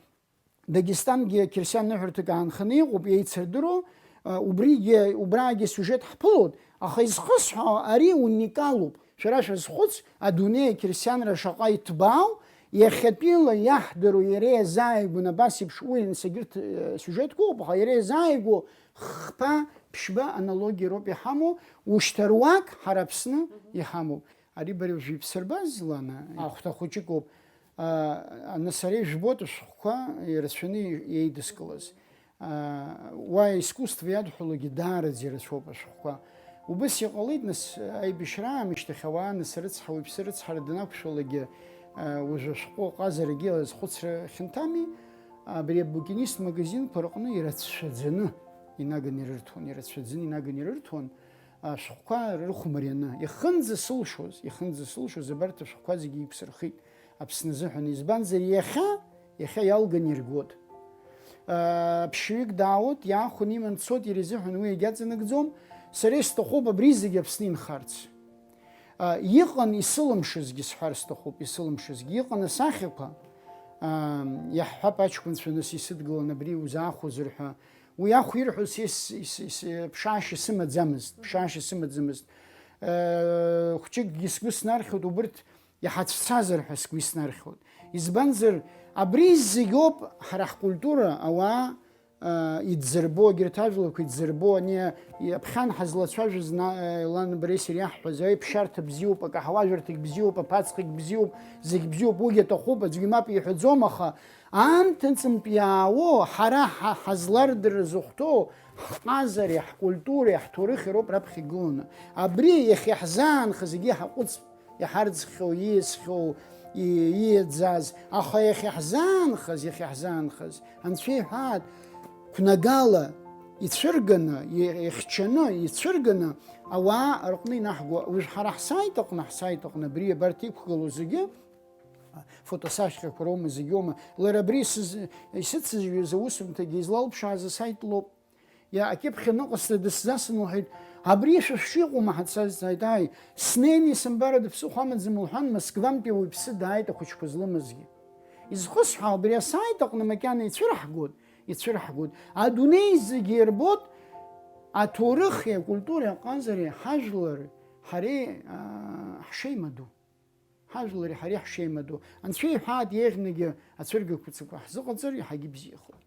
Дагестангьы ақьырсиан ныҳәарҭак аанханы иҟоуп, еицырдыруа, а, убригьы, убраагьы асиужет ҳԥылоит, аха изхысҳәаау ари уникалуп. Шәара шәазхәыц, адунеи ақьырсианра шаҟа иҭбаау, иахьатәиала иаҳдыруа иара иазааигәан абас еиԥш уи нас егьырҭ, э, сиужетқәа ыҟоуп, аха иара иазааигәоу хԥа, ԥшьба анологиа роуп иҳамоу, ушьҭа руак ҳара Аԥсны иҳамоуп. Ари бара уажәы ибсырбаз, Лана, ахәҭа хәыҷык ауп. Аа, нас ара ижәбоит ашәҟәқәа ирацәаны иеидыскылаз. Аа, уа искусство иадҳәалогьы даараӡа ирацәоуп ашәҟәқәа. Убыс иҟалеит, нас, аибашьра аамышьҭахь ауаа нас рыцҳа, уаҩԥсы рыцҳара данақәшәалакгьы, аа, уажәы ашәҟәы аҟазарагьы азхәыцра хьанҭами, абри абукинист магазинқәа рҟны ирацәаӡаны инаганы ирырҭон, ирацәаӡаны инаганы ирырҭон. Ашәҟәқәа рыхәмарианы, иахынӡа сылшоз, иахынӡа сылшоз, абарҭ ашәҟәқәа зегьы иқәсырхеит Аԥсны азыҳәан. Избанзар, иахьа, иахьа иалган иргоит. Ԥшьҩык даауеит, иаахәаны иман дцоит, иара изыҳәан уи егьаҵанакӡом. Сара исҭахуп абри зегьы Аԥсны инхарц. Иҟан исылымшазгьы, сҳәар сҭахуп, исылымшазгьы. Иҟан асахьақәа, иаҳҳәап, аҷкәынцәа нас исыдгылан абри узаахәозар ҳәа. Уи ахә ирҳәо са ис-, ис-, ис-, ԥшаашьа сымаӡамызт, ԥшаашьа сымаӡамызт. Э, хәҷыкгьы сгәы снархьуеит, убырҭ иҳацәцазар ҳәа сгәы иснархьуеит. Избанзар, абри зегьоуп ҳара ҳкультура, ауаа, э, идзырбо, егьырҭ ажәларқәа идзырбо, ани аԥхьан ҳазлацәажәоз на-, э, лан бареи сареи иаҳҳәаз, аиԥшьарҭа бзиоуп, акаҳуажәырҭагь бзиоуп, аԥацхагь бзиоуп, зегь бзиоуп, уигь аҭахуп, аӡәгьы мап иҳәаӡом, аха Аамҭа ҵынтә иаауоу, ҳара ҳа-, ҳазлардырра зыхәҭоу, ҳҟазареи, ҳкультуреи, ҳҭоурыхи роуп раԥхьа игыланы. Абри иахьа иаҳзаанхаз зегьы иҳаҟәыҵп, иҳарӡхьоу, ииасхьоу, и-, ииаӡаз. Аха иахьа иаҳзаанхаз, иахьа иаҳзаанхаз, Анцәа иҳәаат, қәнагала ицәырганы, и-, ихьчаны, ицәырганы, ауаа рҟны инаҳго, уажә ҳара ҳсайт аҟны, ҳсайт аҟны абри абарҭ иқәгылоу зегьы, Фотосахьақәа роума, зегьоума. Лара абри исыз-, исыцызҩыз аусумҭагьы излалԥшааз асайт лоуп. Иа-, акьыԥхь аныҟасҵа дысзасын лҳәеит, абри шәа шәшыҟоу маҳац сазҵааит, ааи, снеины исымбар ада ԥсыхәа амаӡам лҳәан, Москвантәи уаҩԥсы дааит ахәыҷқәа злымазгьы. Изхысҳәаау, абри асайт аҟны макьана ицәырҳгоит, ицәырҳгоит. Адунеи зегьы ирбоит аҭоурыхи акультуреи аҟазареи ҳажәлари ҳареи, аа, ҳшеимадоу. Ҳажәлари ҳареи ҳшеимадоу. Анцәа иҳәаат, еиӷьнгьы ацәыргақәа ҳзыҟаҵар, иаҳагьы ибзиахоит.